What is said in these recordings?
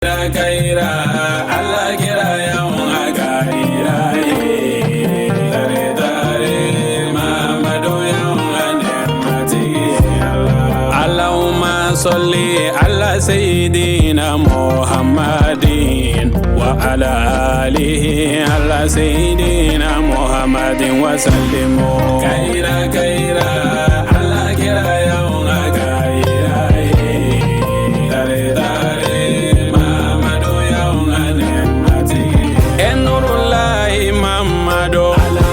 اللهم صل على سيدنا محمد وعلى آله على سيدنا محمد وسلم. كيرا كيرا الله كيرا يوم كيرا تاري تاري محمد يوم نعمتي نور الله محمد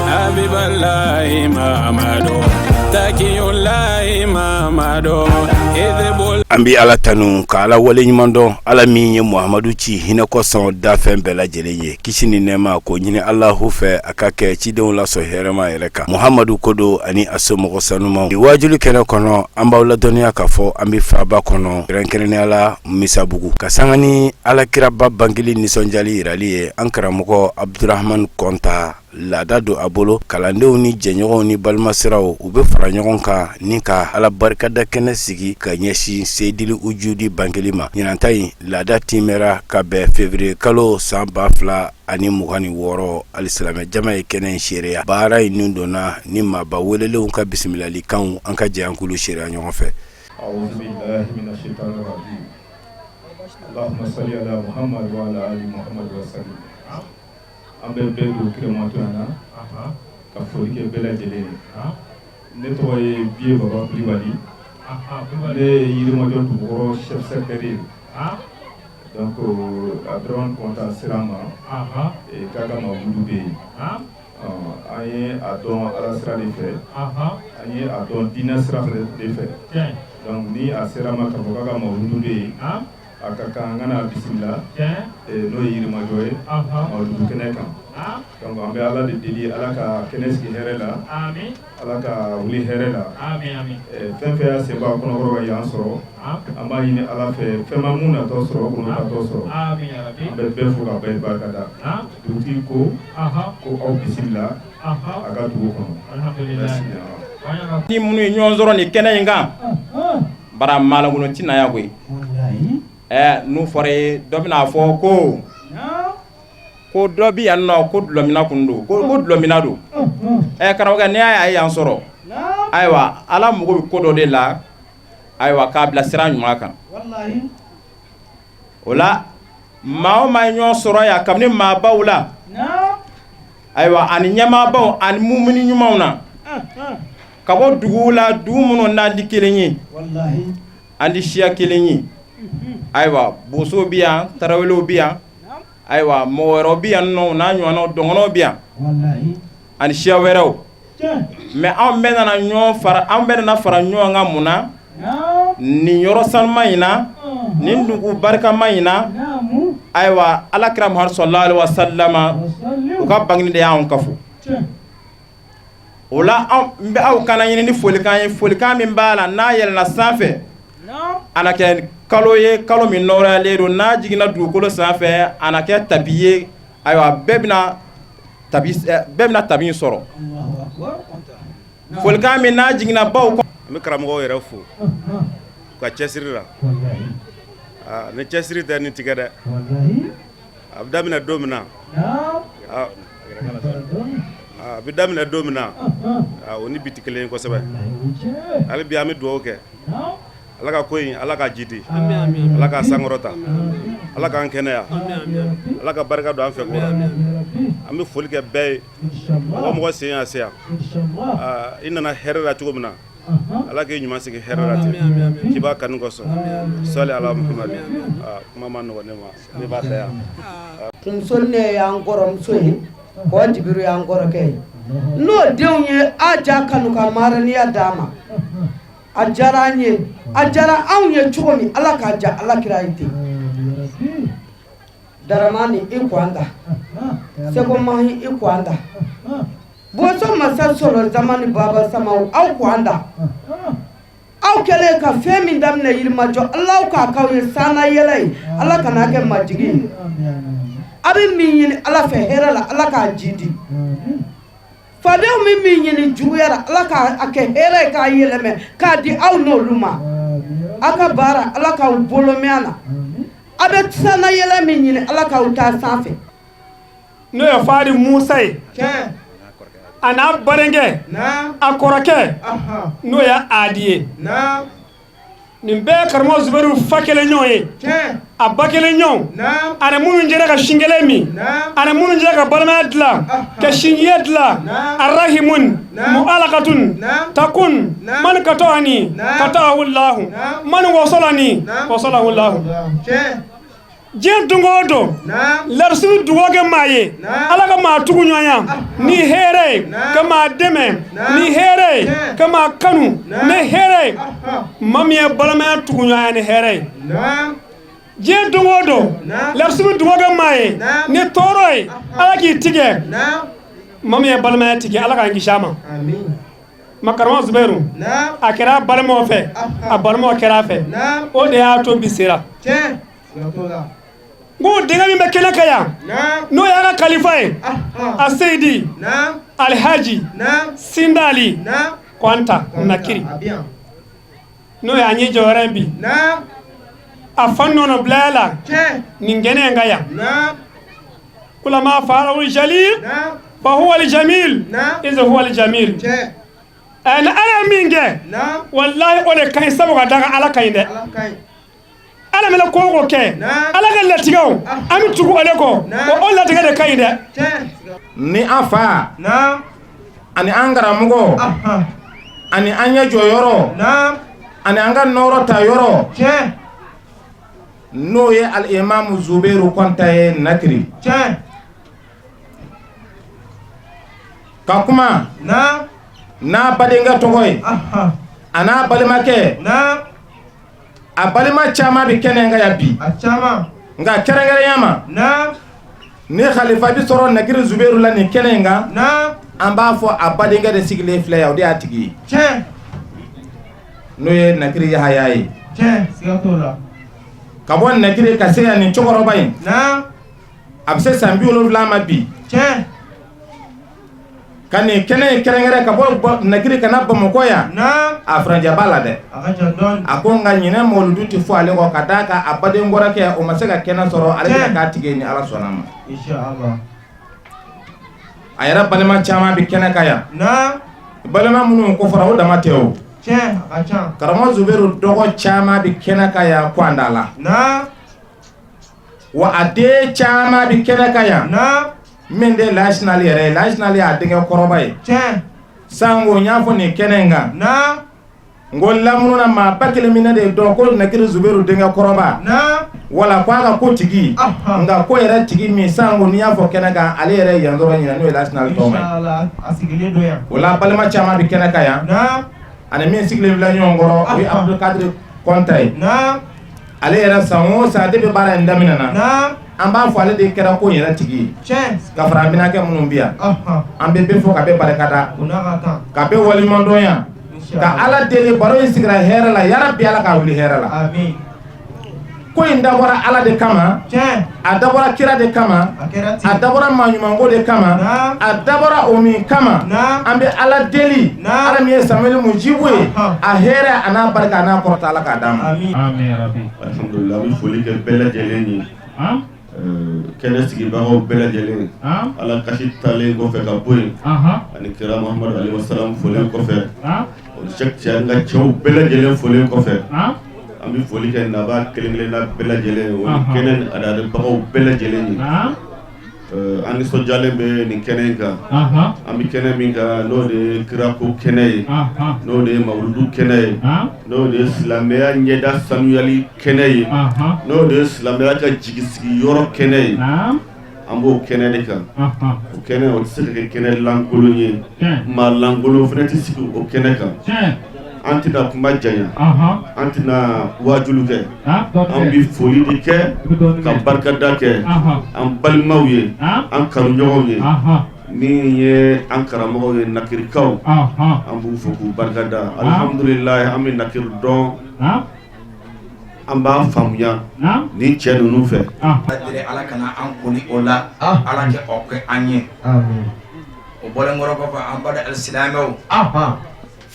حبيب الله محمد تقي الله محمد. An bɛ Ala tanu ka Ala waleɲuman dɔn, Ala min ye Muhamadu ci hinɛ kosɔn dafɛn bɛɛ lajɛlen ye. Kisi ni nɛɛma ko ɲini Alahu fɛ, a ka kɛ cidenw lasɔn hɛrɛma yɛrɛ kan, Muhamadu ko don ani a somɔgɔ sanumaw. Waajuli kɛnɛ kɔnɔ, an b'aw ladɔnniya k'a fɔ an bɛ faaba kɔnɔ, kɛrɛnkɛrɛnnenya la Misabugu, ka sanga ni Alakiraba bangeli nisɔndiyali yirali ye. An karamɔgɔ Abudurahamani Kɔnta, laada don a bolo, kalandenw ni jɛɲɔgɔnw ni balimasiraw, u bɛ fara ɲɔgɔn kan ni ka Ala barikada kɛnɛ sigi ka ɲɛsin Seyidili Ujudi bangeli ma. Ɲinanta in laada timɛra ka bɛn février kalo san 2026. Alisilamɛ jama ye kɛnɛ in seereya. Baara in nun donna ni maaba welelenw ka bisimilalikanw. An ka jɛ an k'olu seereya ɲɔgɔn fɛ. أعوذ بالله من الشيطان الرجيم. اللهم صل على محمد وعلى آل محمد وسلم. An bɛ bɛɛ don kirematɔ na ka foli kɛ bɛɛ lajɛlen ye. Ne tɔgɔ ye Biye Baba Kulibali, ne ye Yirimajɔ dugukɔrɔ chef secteur ye. Donc Abdurahmane Kɔnta sera an ma k'a ka mawuludu bɛ yen. An ye a dɔn Ala sira de fɛ, an ye a dɔn diinɛ sira de fɛ. Donc ni a sera ma k'a fɔ k'a ka mawuludu bɛ yen, a ka kan an ka na bisimila, n'o ye Yirimajɔ ye, mawuludu kɛnɛ kan. Donc an bɛ Ala de deli, Ala ka kɛnɛ sigi hɛrɛ la, Ala ka wuli hɛrɛ la. Fɛn fɛn y'a sen bɔ a kɔnɔkɔrɔ ka yan sɔrɔ, an b'a ɲini Ala fɛ, fɛn ma mun natɔ sɔrɔ, o kɔnɔ tatɔ sɔrɔ. An bɛ bɛɛ fo ka bɛɛ barikada. Dugutigi ko ko aw bisimila a ka dugu kɔnɔ. Merci. Ni minnu ye ɲɔgɔn sɔrɔ nin kɛnɛ in kan, bara maalankolon ti na yan koyi. Ɛ, n'u fɔra ye, dɔ bɛna fɔ ko dɔ bɛ yan nɔ, ko dulɔmina kun don, ko dulɔmina don. Ɛ, karamɔgɔkɛ, n'i y'a ye a ye yan sɔrɔ, ayiwa, Ala mago bɛ ko dɔ de la, ayiwa, k'a bila sira ɲuman kan. O la, maa o maa ye ɲɔgɔn sɔrɔ yan, kabini maabaw la, ayiwa, ani ɲɛmaabaw ani mumuni ɲumanw na, ka bɔ duguw la, dugu minnu n'an tɛ kelen ye, an tɛ siya kelen ye. Ayiwa, bosow bɛ yan, tarawelew bɛ yan, ayiwa, mɔgɔ wɛrɛw bɛ yan nɔ, n'a ɲɔgɔnnaw, dɔgɔnɔw bɛ yan ani siya wɛrɛw. Mais anw bɛɛ nana ɲɔgɔn fara, an bɛɛ nana fara ɲɔgɔn kan. Mun na? Nin yɔrɔ sanuma in na, nin dugu barikama in na. Ayiwa, Alakira Muhamadu sallallahu alaihi wasallama u ka bangeni de y'anw kafo. O la, n bɛ aw kana ɲini ni folikan ye, folikan min b'a la, n'a yɛlɛnna sanfɛ, a na kɛ kalo ye, kalo min nɔrɔyalen don. N'a jiginna dugukolo sanfɛ, a na kɛ tapi ye. Ayiwa, bɛɛ bɛna tapi in sɔrɔ. Folikan min n'a jiginna baw. An bɛ karamɔgɔw yɛrɛ fo u ka cɛsiri la. Ni cɛsiri tɛ, ni tigɛ dɛ. A bɛ daminɛ don min na, a bɛ daminɛ don min na, o ni bi tɛ kelen ye kosɛbɛ. Hali bi, an bɛ dugawu kɛ, Ala ka ko in, Ala ka jidi, Ala ka sankɔrɔta, Ala k'an kɛnɛya, Ala ka barika don an fɛ ko. An bɛ foli kɛ bɛɛ ye. Mɔgɔ mɔgɔ sen y'a se yan, i nana hɛrɛ la cogo min na, Ala k'i ɲuman sigi hɛrɛ la ten k'i b'a kanu kosɔn. Sali ala Muhamadu. Kuma ma nɔgɔn ne ma, ne b'a da yan. Muso, ne y'an kɔrɔmuso ye, kɔ Jibiru y'an kɔrɔkɛ ye. N'o denw ye a ja kanu ka maraniya d'a ma, a diyara an ye, a diyara anw ye cogo min, Ala k'a ja Ala kira ye ten. Daramani, i ko an ta Seko Mahi, i ko an ta Boso masa sɔrɔ zamani baba sama, aw ko an ta. Aw kɛlen ka fɛn min daminɛ Yirimajɔ, Ala k'a k'aw ye sanna yɛlɛ ye, Ala kana kɛ majigi ye. A bɛ min ɲini Ala fɛ hɛrɛ la, Ala k'a jidi. Fadenw min min ɲini juguya la, Ala k'a kɛ hɛrɛ ye, k'a yɛlɛmɛ k'a di aw n'olu ma. Aw ka baara, Ala k'aw bolo mɛn a la. A bɛ sannayɛlɛn min ɲini, Ala k'aw taa sanfɛ. N'o ye Fadi Musa ye, a n'a badenkɛ, a kɔrɔkɛ, n'o ye Adi ye. Nin bɛɛ ye karamɔgɔ Zubɛriw fa kelen ɲɔgɔn ye, a ba kelen ɲɔgɔn, ani minnu jɛra ka sin kelen min, ani minnu jɛra ka balimaya dilan, ka sinjiya dilan. Arahimun mu'alakatun takun man katɔani katɔahu lahu man wasolani wasolahu lahu. Diɲɛ don o don, larisu bɛ dugawu kɛ maa ye, Ala ka maa tugu ɲɔgɔnya ni hɛrɛ ye, ka maa dɛmɛ ni hɛrɛ ye, ka maa kanu ni hɛrɛ ye. Maa min ye balimaya tugu ɲɔgɔnya ni hɛrɛ ye, diɲɛ don o don, larisu bɛ dugawu kɛ maa ye ni tɔɔrɔ ye, Ala k'i tigɛ. Maa min ye balimaya tigɛ, Ala k'an kisi a ma. Ma karamɔgɔ Zubɛru, a kɛra a balimaw fɛ, a balimaw kɛra a fɛ, o de y'a to bi sera. N ko denkɛ min bɛ kɛnɛ kan yan, n'o y'a ka kalifa ye, a Seyidi Alihaji Sindali Kɔnta Nakiri, n'o y'an ɲɛ jɔyɔrɔ bi, a fa nɔnɔbilaya la nin kɛnɛ in kan yan. Kulama fa'alahu jalil fa huwa al-jamil iz huwa al-jamil. Ni Ala ye min kɛ, walahi o de ka ɲi, sabu ka da kan Ala ka ɲi dɛ. Ala mana ko o ko kɛ, Ala ka latigɛw, an bɛ tugu ale kɔ, o latigɛ de ka ɲi dɛ. Ni an fa ani an karamɔgɔ ani an ɲɛ jɔyɔrɔ ani an ka nɔɔrɔ ta yɔrɔ, n'o ye alimamu Zubɛru Kɔnta ye Nakiri, ka kuma n'a badenkɛ tɔgɔ ye, a n'a balimakɛ, a balima caman bɛ kɛnɛ kan yan bi, nka kɛrɛnkɛrɛnya ma, ni khalifa bɛ sɔrɔ Nakiri Zubɛru la nin kɛnɛ in kan, an b'a fɔ a badenkɛ de sigilen filɛ yan, o de y'a tigi ye, n'o ye Nakiri Yahaya ye. Ka bɔ Nakiri ka se yan, nin cɛkɔrɔba in, a bɛ se san 70 ma bi, ka nin kɛnɛ in kɛrɛnkɛrɛn ka bɔ Nakiri ka na Bamakɔ yan, a furancɛ b'a la dɛ. A ko nka ɲinɛ mɔludu tɛ fɔ ale kɔ, ka d'a kan a baden kɔrɔkɛ, o ma se ka kɛnɛ sɔrɔ, ale bɛna k'a tigi ye ni Ala sɔnna a ma. A yɛrɛ balima caman bɛ kɛnɛ kan yan, balima minnu ko fɔra, o dama tɛ o. Karamɔgɔ Zubɛru dɔgɔ caman bɛ kɛnɛ kan yan Kwanda la, wa a den caman bɛ kɛnɛ kan yan. Min de Lasinali yɛrɛ ye, Lasinali y'a denkɛ kɔrɔba ye. Sango n y'a fɔ nin kɛnɛ in kan, n ko lamunu na maa ba kelen minɛ de dɔn ko Nakiri Zubɛru denkɛ kɔrɔba, wala ko a ka ko tigi, nka ko yɛrɛ tigi min, sango n'i y'a fɔ kɛnɛ kan, ale yɛrɛ yan dɔrɔn ɲinɛ, n'o ye Lasinali tɔgɔ ye. O la balima caman bɛ kɛnɛ kan yan, ani min sigilen filɛ ɲɔgɔn kɔrɔ, o ye Abudulkadiri Kɔnta ye. Ale yɛrɛ san o san de bɛ baara in daminɛ na, an b'a fɔ ale de kɛra ko yɛrɛ tigi ye, ka fara an bɛnakɛ minnu bɛ yan. An bɛ bɛɛ fo ka bɛɛ barikada, ka bɛɛ waleɲumandɔn yan, ka Ala deli baro in sigira hɛrɛ la, yarabi Ala k'a wuli hɛrɛ la. Ko in dabɔra Ala de kama, a dabɔra kira de kama, a dabɔra maa ɲumanko de kama, a dabɔra o min kama, an bɛ Ala deli, Ala min ye samiyali mujibu ye, a hɛrɛ a n'a barika a n'a kɔrɔta, Ala k'a d'an ma. Alhamdulillah, an bɛ foli kɛ bɛɛ lajɛlen ye, kɛnɛ sigibagaw bɛɛ lajɛlen. Ala kasi talen kɔfɛ ka bɔ yen, ani kira Muhamadu alayhi wasalam folen kɔfɛ, o cɛ an ka cɛw bɛɛ lajɛlen folen kɔfɛ, an bɛ foli kɛ nabaa kelen kelenna bɛɛ lajɛlen, o ni kɛnɛ adadabagaw bɛɛ lajɛlen ye. An nisɔndiyalen bɛ nin kɛnɛ in kan. An bɛ kɛnɛ min kan, n'o de ye kirako kɛnɛ ye, n'o de ye mawuludu kɛnɛ ye, n'o de ye silamɛya ɲɛda sanuyali kɛnɛ ye, n'o de ye silamɛya ka jigisigi yɔrɔ kɛnɛ ye. An b'o kɛnɛ de kan. O kɛnɛ, o tɛ se ka kɛ kɛnɛ lankolon ye, maa lankolon fana tɛ sigi o kɛnɛ kan. An tɛna kuma janya, an tɛna waajulu kɛ, an bɛ foli de kɛ ka barikada kɛ an balimaw ye, an kanuɲɔgɔnw ye, min ye an karamɔgɔw ye, Nakirikaw, an b'u fo k'u barikada. Alihamudulilayi, an bɛ Nakiri dɔn, an b'a faamuya ni cɛ ninnu fɛ. Ala kana an kɔni o la, Ala kɛ o kɛ an ye. O bɔlen kɔrɔ kɔfɛ, an ba alisilamɛw,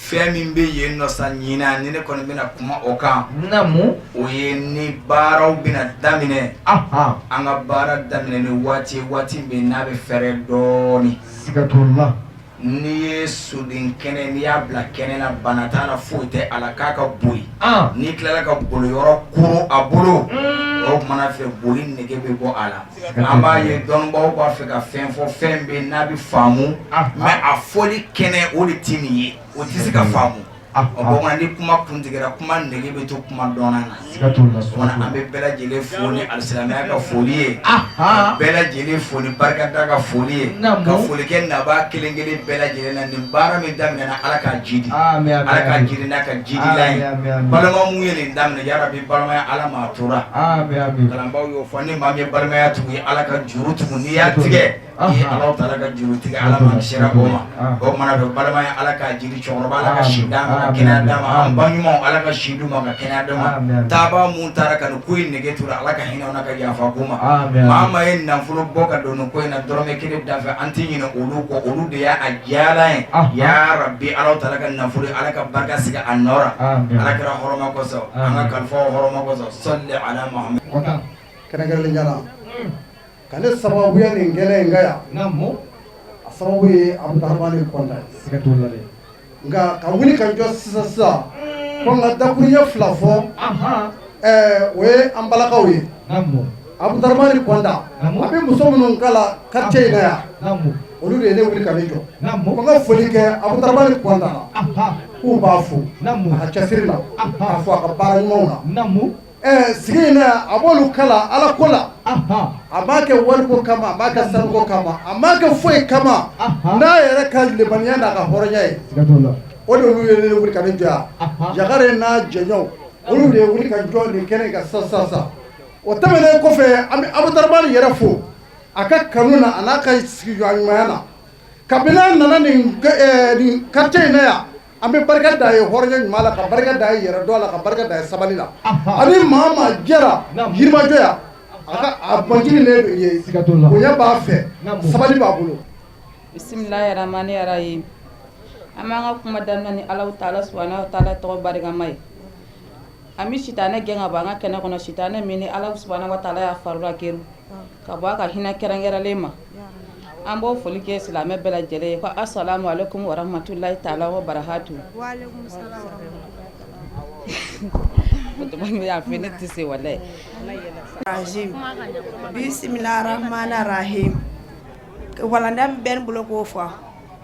Fɛn min bɛ yen nɔ sa ɲinan, ni ne kɔni bɛna kuma o kan, o ye ni baaraw bɛna daminɛ, an ka baara daminɛ ni waati ye, waati min n'a bɛ fɛrɛ dɔɔnin. Siga t'o la. N'i ye soden kɛnɛ, n'i y'a bila kɛnɛ na, bana t'a la, foyi tɛ a la, k'a ka boli, n'i tilala ka boli yɔrɔ koro a bolo, o tumana fɛ boli nege bɛ bɔ a la. An b'a ye dɔnnibaw b'a fɛ ka fɛn fɔ, fɛn bɛ n'a bɛ faamu, mais a fɔli kɛnɛ, o de tɛ nin ye, o tɛ se ka faamu. O bamanan ni kuma kuntigɛra, kuma nege bɛ to kuma dɔnna na. An bɛ bɛɛ lajɛlen fo ni alisilamɛya ka foli ye, ka bɛɛ lajɛlen fo ni barikada ka foli ye, ka foli kɛ nabaa kelen kelen bɛɛ lajɛlen na. Nin baara min daminɛna, Ala k'a jidi, Ala k'a jidi n'a ka jidilan ye. Balima mun ye nin daminɛ, yarabi balimaya Ala m'a tora. Kalanbaaw y'o fɔ, ni maa min ye balimaya tugu, ye Ala ka juru tugu. N'i y'a tigɛ, i ye Ala taala ka juru tigɛ, Ala ma sera o ma. O mana fɛ balimaya, Ala k'a jidi. Cɛkɔrɔba, Ala ka si d'a ma ka kɛnɛya d'a ma. An ba ɲumanw, Ala ka si d'u ma ka kɛnɛya d'u ma. Taabaa mun taara ka nin ko in nege t'u la, Ala ka hinɛ u na ka yafa k'u ma. Maa maa ye nafolo bɔ ka don nin ko in na dɔrɔmɛ kelen dafɛ, an tɛ ɲinɛ olu kɔ, olu de y'a diyalan ye. Ya rabi, Ala taala ka nafolo, Ala ka barika sigi a nɔ la, Ala kira hɔrɔma kosɔn, an ka kalifaw hɔrɔma kosɔn. Sɔli ala Muhamad. Kɛrɛnkɛrɛnnenya la, ka ne sababuya nin kɛnɛ in kan yan, a sababu ye Abudaramani Kɔnta ye. Nka ka wuli ka jɔ sisan sisan ko n ka dakuruɲɛ fila fɔ, o ye an balakaw ye. Abudaramani Kɔnta a bɛ muso minnu kala quartier in na yan, olu de ye ne wuli ka ne jɔ ko n ka foli kɛ Abudaramani Kɔnta la, k'u b'a fo a ka cɛsiri la, k'a fo a ka baara ɲumanw na. Sigi in na, a b'olu kala Ala ko la, a m'a kɛ wariko kama, a m'a kɛ sanuko kama, a m'a kɛ foyi kama n'a yɛrɛ ka limaniya n'a ka hɔrɔnya ye. O de olu ye ne wuli ka ne jɔ yan. Jagare n'a jɛɲɔgɔnw, olu de ye wuli ka jɔ nin kɛnɛ kan sisan sisan. O tɛmɛnen kɔfɛ, an bɛ Abudaramani yɛrɛ fo a ka kanu na, a n'a ka sigiɲɔgɔn ɲumanya na. Kabini a nana nin quartier in na yan, an bɛ barika da ye hɔrɔnya ɲuman la, ka barika da ye yɛrɛdɔn la, ka barika da ye sabali la. Ani maa maa jɛra Yirimajɔ yan, a ka a majiginen don i ye, bonya b'a fɛ, sabali b'a bolo. Bisimilahi rahmani rahim. An b'an ka kuma daminɛ ni Alahu taala subahana wa taala tɔgɔ barikama ye. An bɛ sitanɛ gɛn ka bɔ an ka kɛnɛ kɔnɔ, sitanɛ min ni Ala subahana wa taala y'a farila keru ka bɔ a ka hinɛ kɛrɛnkɛrɛnlen ma. An b'o foli kɛ silamɛ bɛɛ lajɛlen ye ko asalamu aleykum wa rahmatulahi taala wa barakatu. Ne tɛ se walayi. Bisimilahi rahmani rahim. Walanda min bɛ n bolo k'o fɔ,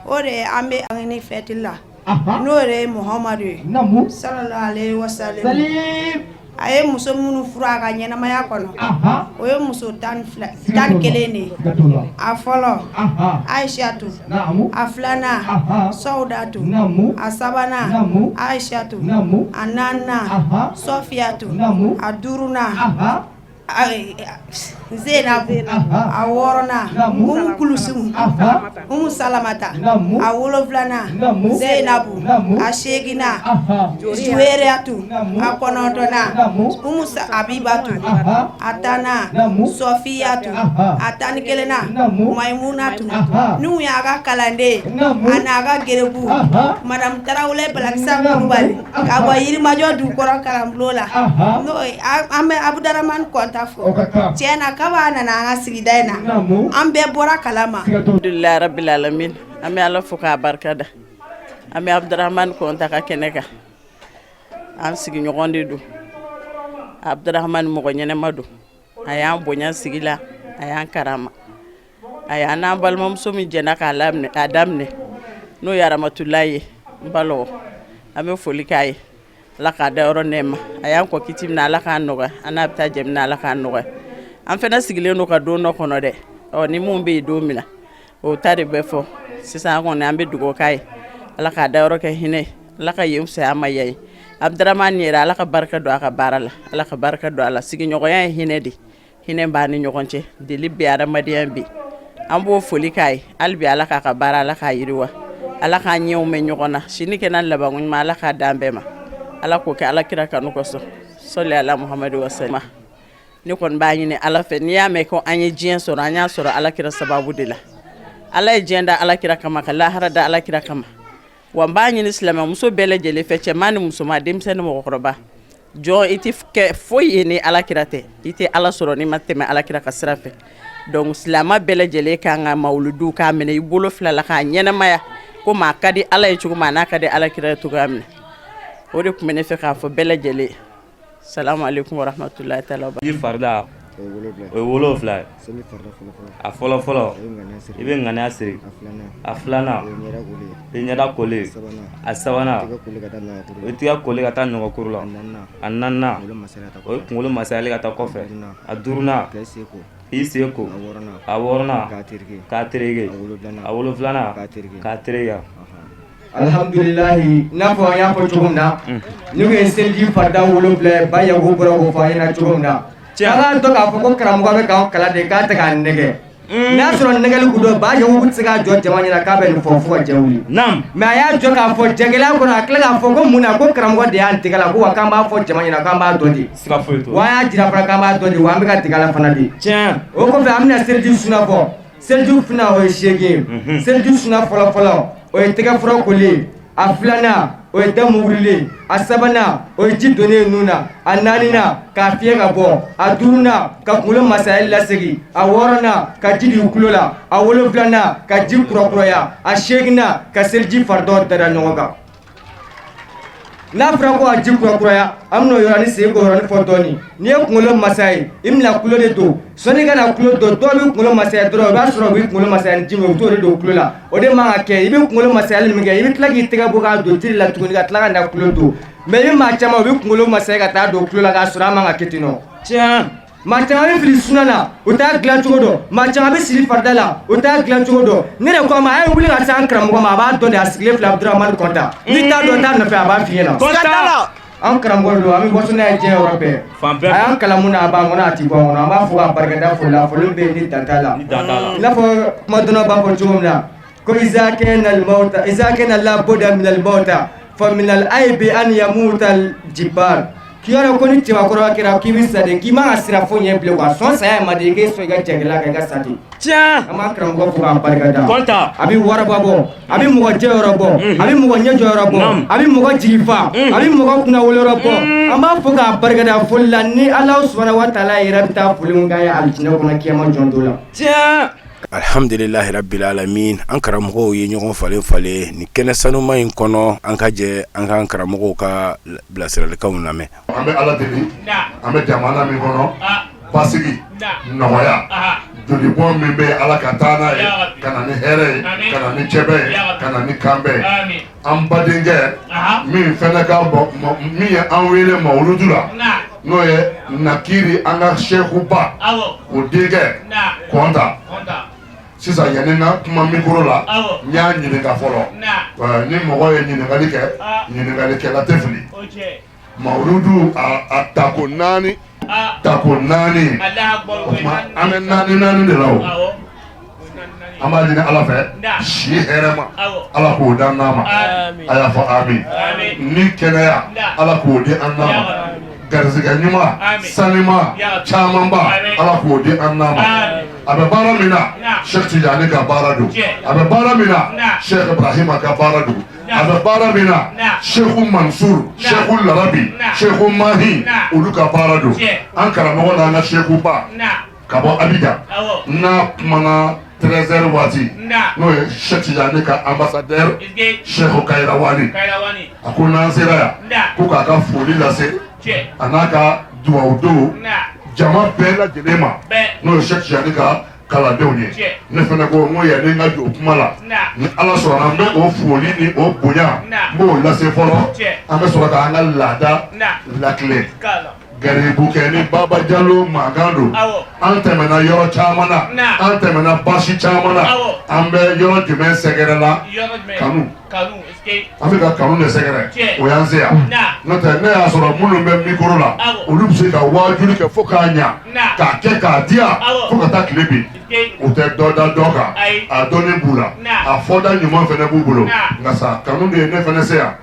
o de ye an bɛ ni fɛti la, n'o de ye Muhamadu ye, sallallahu alaihi wasallam. A ye muso minnu furu a ka ɲɛnamaya kɔnɔ, o ye muso 12, 11 de ye. A fɔlɔ, Ayisatu. A filanan, Sawudatu. A sabanan, Ayisatu. A naaninan, Sɔfiyatu. A duurunan, Zenabu. A wɔɔrɔnan, Umu Kulusumu, Umu Salamata. A wolonfilanan, Zenabu. A seeginnan, Juweriyatu. A kɔnɔntɔnnan, Umu Abibatu. A tannan, Sɔfiyatu. A 11nan, Mayimunatu. N'u y'a ka kalanden, a n'a ka gɛrɛbu, Madamu Tarawele Balakisa Kulubali, ka bɔ Yirimajɔ dugukɔrɔ kalanbulon la, n'o an bɛ Abudaramani Kɔnta fo. Tiɲɛ na, kabi a nana an ka sigida in na, an bɛɛ bɔra kalama. Alhamdulilayi rabil alamin. An bɛ Ala fo k'a barika da. An bɛ Abudaramani Kɔnta ka kɛnɛ kan. An sigiɲɔgɔn de don. Abudaramani mɔgɔ ɲɛnɛma don. A y'an bonya sigi la, a y'an karama. A y'an n'an balimamuso min jɛnna k'a laminɛ k'a daminɛ, n'o ye Aramatulayi ye, n balɔgɔ, an bɛ foli k'a ye. Ala k'a dayɔrɔ nɛɛma. A y'an kɔ kiti min na, Ala k'a nɔgɔya. An n'a bɛ taa jɛ min na, Ala k'a nɔgɔya. An fana sigilen don ka don dɔ kɔnɔ dɛ. Ɔ ni min bɛ yen don min na, o ta de bɛ fɔ sisan. An kɔni, an bɛ dugawu k'a ye, Ala k'a dayɔrɔ kɛ hinɛ ye, Ala ka yen fisaya a ma yan ye. Abudaramani yɛrɛ, Ala ka barika don a ka baara la, Ala ka barika don a la. Sigiɲɔgɔnya ye hinɛ de, hinɛ b'an ni ɲɔgɔn cɛ, deli bɛ adamadenya bi. An b'o foli k'a ye hali bi. Ala k'a ka baara, Ala k'a yiriwa, Ala k'an ɲɛw mɛn ɲɔgɔn na, sini kɛnɛ labanko ɲuman, Ala k'a d'an bɛɛ ma. Ala k'o kɛ Ala kira kanu kosɔn. Sɔli ala Muhamadu wasallam. Ne kɔni b'a ɲini Ala fɛ, n'i y'a mɛn ko an ye diɲɛ sɔrɔ, an y'a sɔrɔ Ala kira sababu de la. Ala ye diɲɛ da Ala kira kama, ka lahara da Ala kira kama. Wa n b'a ɲini silamɛmuso bɛɛ lajɛlen fɛ, cɛman ni musoman, denmisɛnnin ni mɔgɔkɔrɔba, jɔn i tɛ kɛ foyi ye ni alakira tɛ, i tɛ Ala sɔrɔ n'i ma tɛmɛ alakira ka sira fɛ. Donc silamɛ bɛɛ lajɛlen kan ka mawuludu k'a minɛ i bolo fila la k'a ɲɛnamaya komi a ka di Ala ye cogo min, a n'a ka di alakira ye cogoya min na. O de tun bɛ ne fɛ k'a fɔ bɛɛ lajɛlen. Salamu aleykum warahmatulahi taala wa. I farida o ye 7 ye. A fɔlɔ fɔlɔ, i bɛ ŋaniya siri. A filanan, i ɲɛda koli. A sabanan, o ye tigɛ koli ka taa nɔgɔkuru la. A naaninan, o ye kunkolo masayali ka taa kɔfɛ. A duurunan, k'i sen ko. A wɔɔrɔnan, k'a tereke. A wolonfilanan, k'a tereke. Alihamdulilahi, n'a fɔ an y'a fɔ cogo min na, n'u ye seliji farida 7 ye, ba Yaku bɔra k'o fɔ an ɲɛna cogo min na, an k'a dɔn k'a fɔ ko karamɔgɔ bɛ k'anw kalan de, k'a tɛ k'an nɛgɛ. N'a sɔrɔ nɛgɛli kun don, ba Yaku tɛ se k'a jɔ jama ɲɛna k'a bɛ nin fɔ fo ka diɲɛ wuli. Mais a y'a jɔ k'a fɔ jagɛlɛya kɔnɔ, a tila k'a fɔ ko mun na, ko karamɔgɔ de y'an dege a la, ko wa k'an b'a fɔ jama ɲɛna k'an b'a dɔn de. Wa an y'a jira fana k'an b'a dɔn de, wa an bɛ ka dege a la fana de. O kɔfɛ, an bɛna seliji suna fɔ. Seliji suna, o ye 8 ye. Seliji suna fɔlɔ fɔlɔ, o ye tɛgɛfura koli ye. A filanan, o ye da mugurili ye. A sabanan, o ye ji donnen ye nun na. A naaninan, k'a fiyɛ ka bɔ. A duurunan, ka kunkolo masayali lasegin. A wɔɔrɔnan, ka ji di tulo la. A wolonfilanan, ka ji kurakuraya. A seeginnan, ka seliji faridaw dada ɲɔgɔn kan. N'a fɔra ko a ji kurakuraya, an bɛna o yɔrɔnin segin k'o yɔrɔnin fɔ dɔɔnin. N'i ye kunkolo masa ye, i bɛna kulo de don. Sɔnni ka na kulo don, dɔw bɛ kunkolo masaya dɔrɔn, o b'a sɔrɔ u bɛ kunkolo masaya ni ji min ye, u t'o de don kulo la. O de man ka kɛ. I bɛ kunkolo masayali min kɛ, i bɛ tila k'i tɛgɛ bɔ k'a don ji la tuguni, ka tila ka na kulo don. Mais i bɛ maa caman, u bɛ kunkolo masaya ka taa don kulo la, k'a sɔrɔ a man ka kɛ ten nɔ. Maa caman bɛ fili suna na, u t'a dilan cogo dɔn. Maa caman bɛ siri farida la, u t'a dilan cogo dɔn. Ne de ko a ma, a ye wuli ka se an karamɔgɔ ma, a b'a dɔn de. A sigilen filɛ, Abudramani Kɔnta. N'i t'a dɔn, t'a nɔfɛ, a b'a f'i ɲɛna. An karamɔgɔ don, an bɛ waso n'a ye diɲɛ yɔrɔ bɛɛ. A y'an kalan mun na, a b'an kɔnɔ, a ti bɔ an kɔnɔ. An b'a fɔ k'a barikada foli la, foli bɛ yen ni dan t'a la. I n'a fɔ kuma dɔnna b'a fɔ cogo min na ko iza kana al-mauta, iza kana la budda min al-mauta, fa min al-aibi an yamuta al-jibbar. K'i yɔrɔ ko ni cɛbakɔrɔba kɛra k'i bɛ sa de, k'i man ka siran foyi ɲɛ bilen quoi. Sɔn saya ma de, i k'e sɔn i ka jagɛlɛya kan, i ka sa ten. An b'an karamɔgɔ fo k'a barikada. A bɛ waraba bɔ, a bɛ mɔgɔ jɛyɔrɔ bɔ, a bɛ mɔgɔ ɲɛjɔyɔrɔ bɔ, a bɛ mɔgɔ jigi fa, a bɛ mɔgɔ kunnawoloyɔrɔ bɔ. An b'a fo k'a barikada foli la ni Alahu subahana wa taala yɛrɛ bɛ taa foli min k'a ye alijinɛ kɔnɔ kiyama jɔn don la. Alhamdulilahi rabbil alamin. An karamɔgɔw ye ɲɔgɔn falen falen ni kɛnɛ sanuma in kɔnɔ. An ka jɛ an k'an karamɔgɔw ka bilasiralikanw lamɛn. An bɛ Ala deli, an bɛ jamana min kɔnɔ, basigi, nɔgɔya, jolibɔn min bɛ, Ala ka taa n'a ye, ka na ni hɛrɛ ye, ka na ni cɛbɛ ye, ka na ni kanbɛn ye. An badenkɛ min fana ka min ye an wele mawuludu la, n'o ye Nakiri, an ka sekuba, o denkɛ Kɔnta. Sisan, yanni n ka kuma micro la, n y'a ɲininka fɔlɔ. Ni mɔgɔ ye ɲininkali kɛ, ɲininkalikɛla tɛ fili. Mawuludu a tako naani, tako naani, o tuma an bɛ naani naani de la. O an b'a ɲini Ala fɛ, si hɛrɛma, Ala k'o d'an n'a ma. A y'a fɔ amin. Ni kɛnɛya, Ala k'o di an n'a ma. Garisɛgɛ ɲuman sanima camanba, Ala k'o di an n'a ma. A bɛ baara min na, Cheikh Tijani ka baara don. A bɛ baara min na, Cheikh Ibrahima ka baara don. A bɛ baara min na, Seku Mansur, Seku Larabi, Seku Mahi, olu ka baara don. An karamɔgɔ n'an ka sekuba ka bɔ Abidjan, n'a kumana 13h waati, n'o ye Cheikh Tijani ka ambassadeur Cheikh Kayirawani, a ko n'an sera yan, ko k'a ka foli lase, a n'a ka duwawu don jama bɛɛ lajɛlen ma, n'o ye Cheikh Tijani ka kalandenw ye. Ne fana ko n ko yanni n ka jɔ kuma la, ni Ala sɔnna, n bɛ o foli ni o bonya, n b'o lase fɔlɔ. An bɛ sɔrɔ k'an ka laada latilen. Garibukɛ ni Baba Jalo mankan don. An tɛmɛna yɔrɔ caman na, an tɛmɛna basi caman na. An bɛ yɔrɔ jumɛn sɛgɛrɛ la? Kanu. An bɛ ka kanu de sɛgɛrɛ, o y'an se yan. N'o tɛ, ne y'a sɔrɔ minnu bɛ micro la, olu bɛ se ka waajuli kɛ fo k'a ɲa, k'a kɛ k'a diya fo ka taa tile bin. U tɛ dɔ da dɔ kan, a dɔnni b'u la, a fɔda ɲuman fana b'u bolo. Nka sa, kanu de ye ne fana se yan.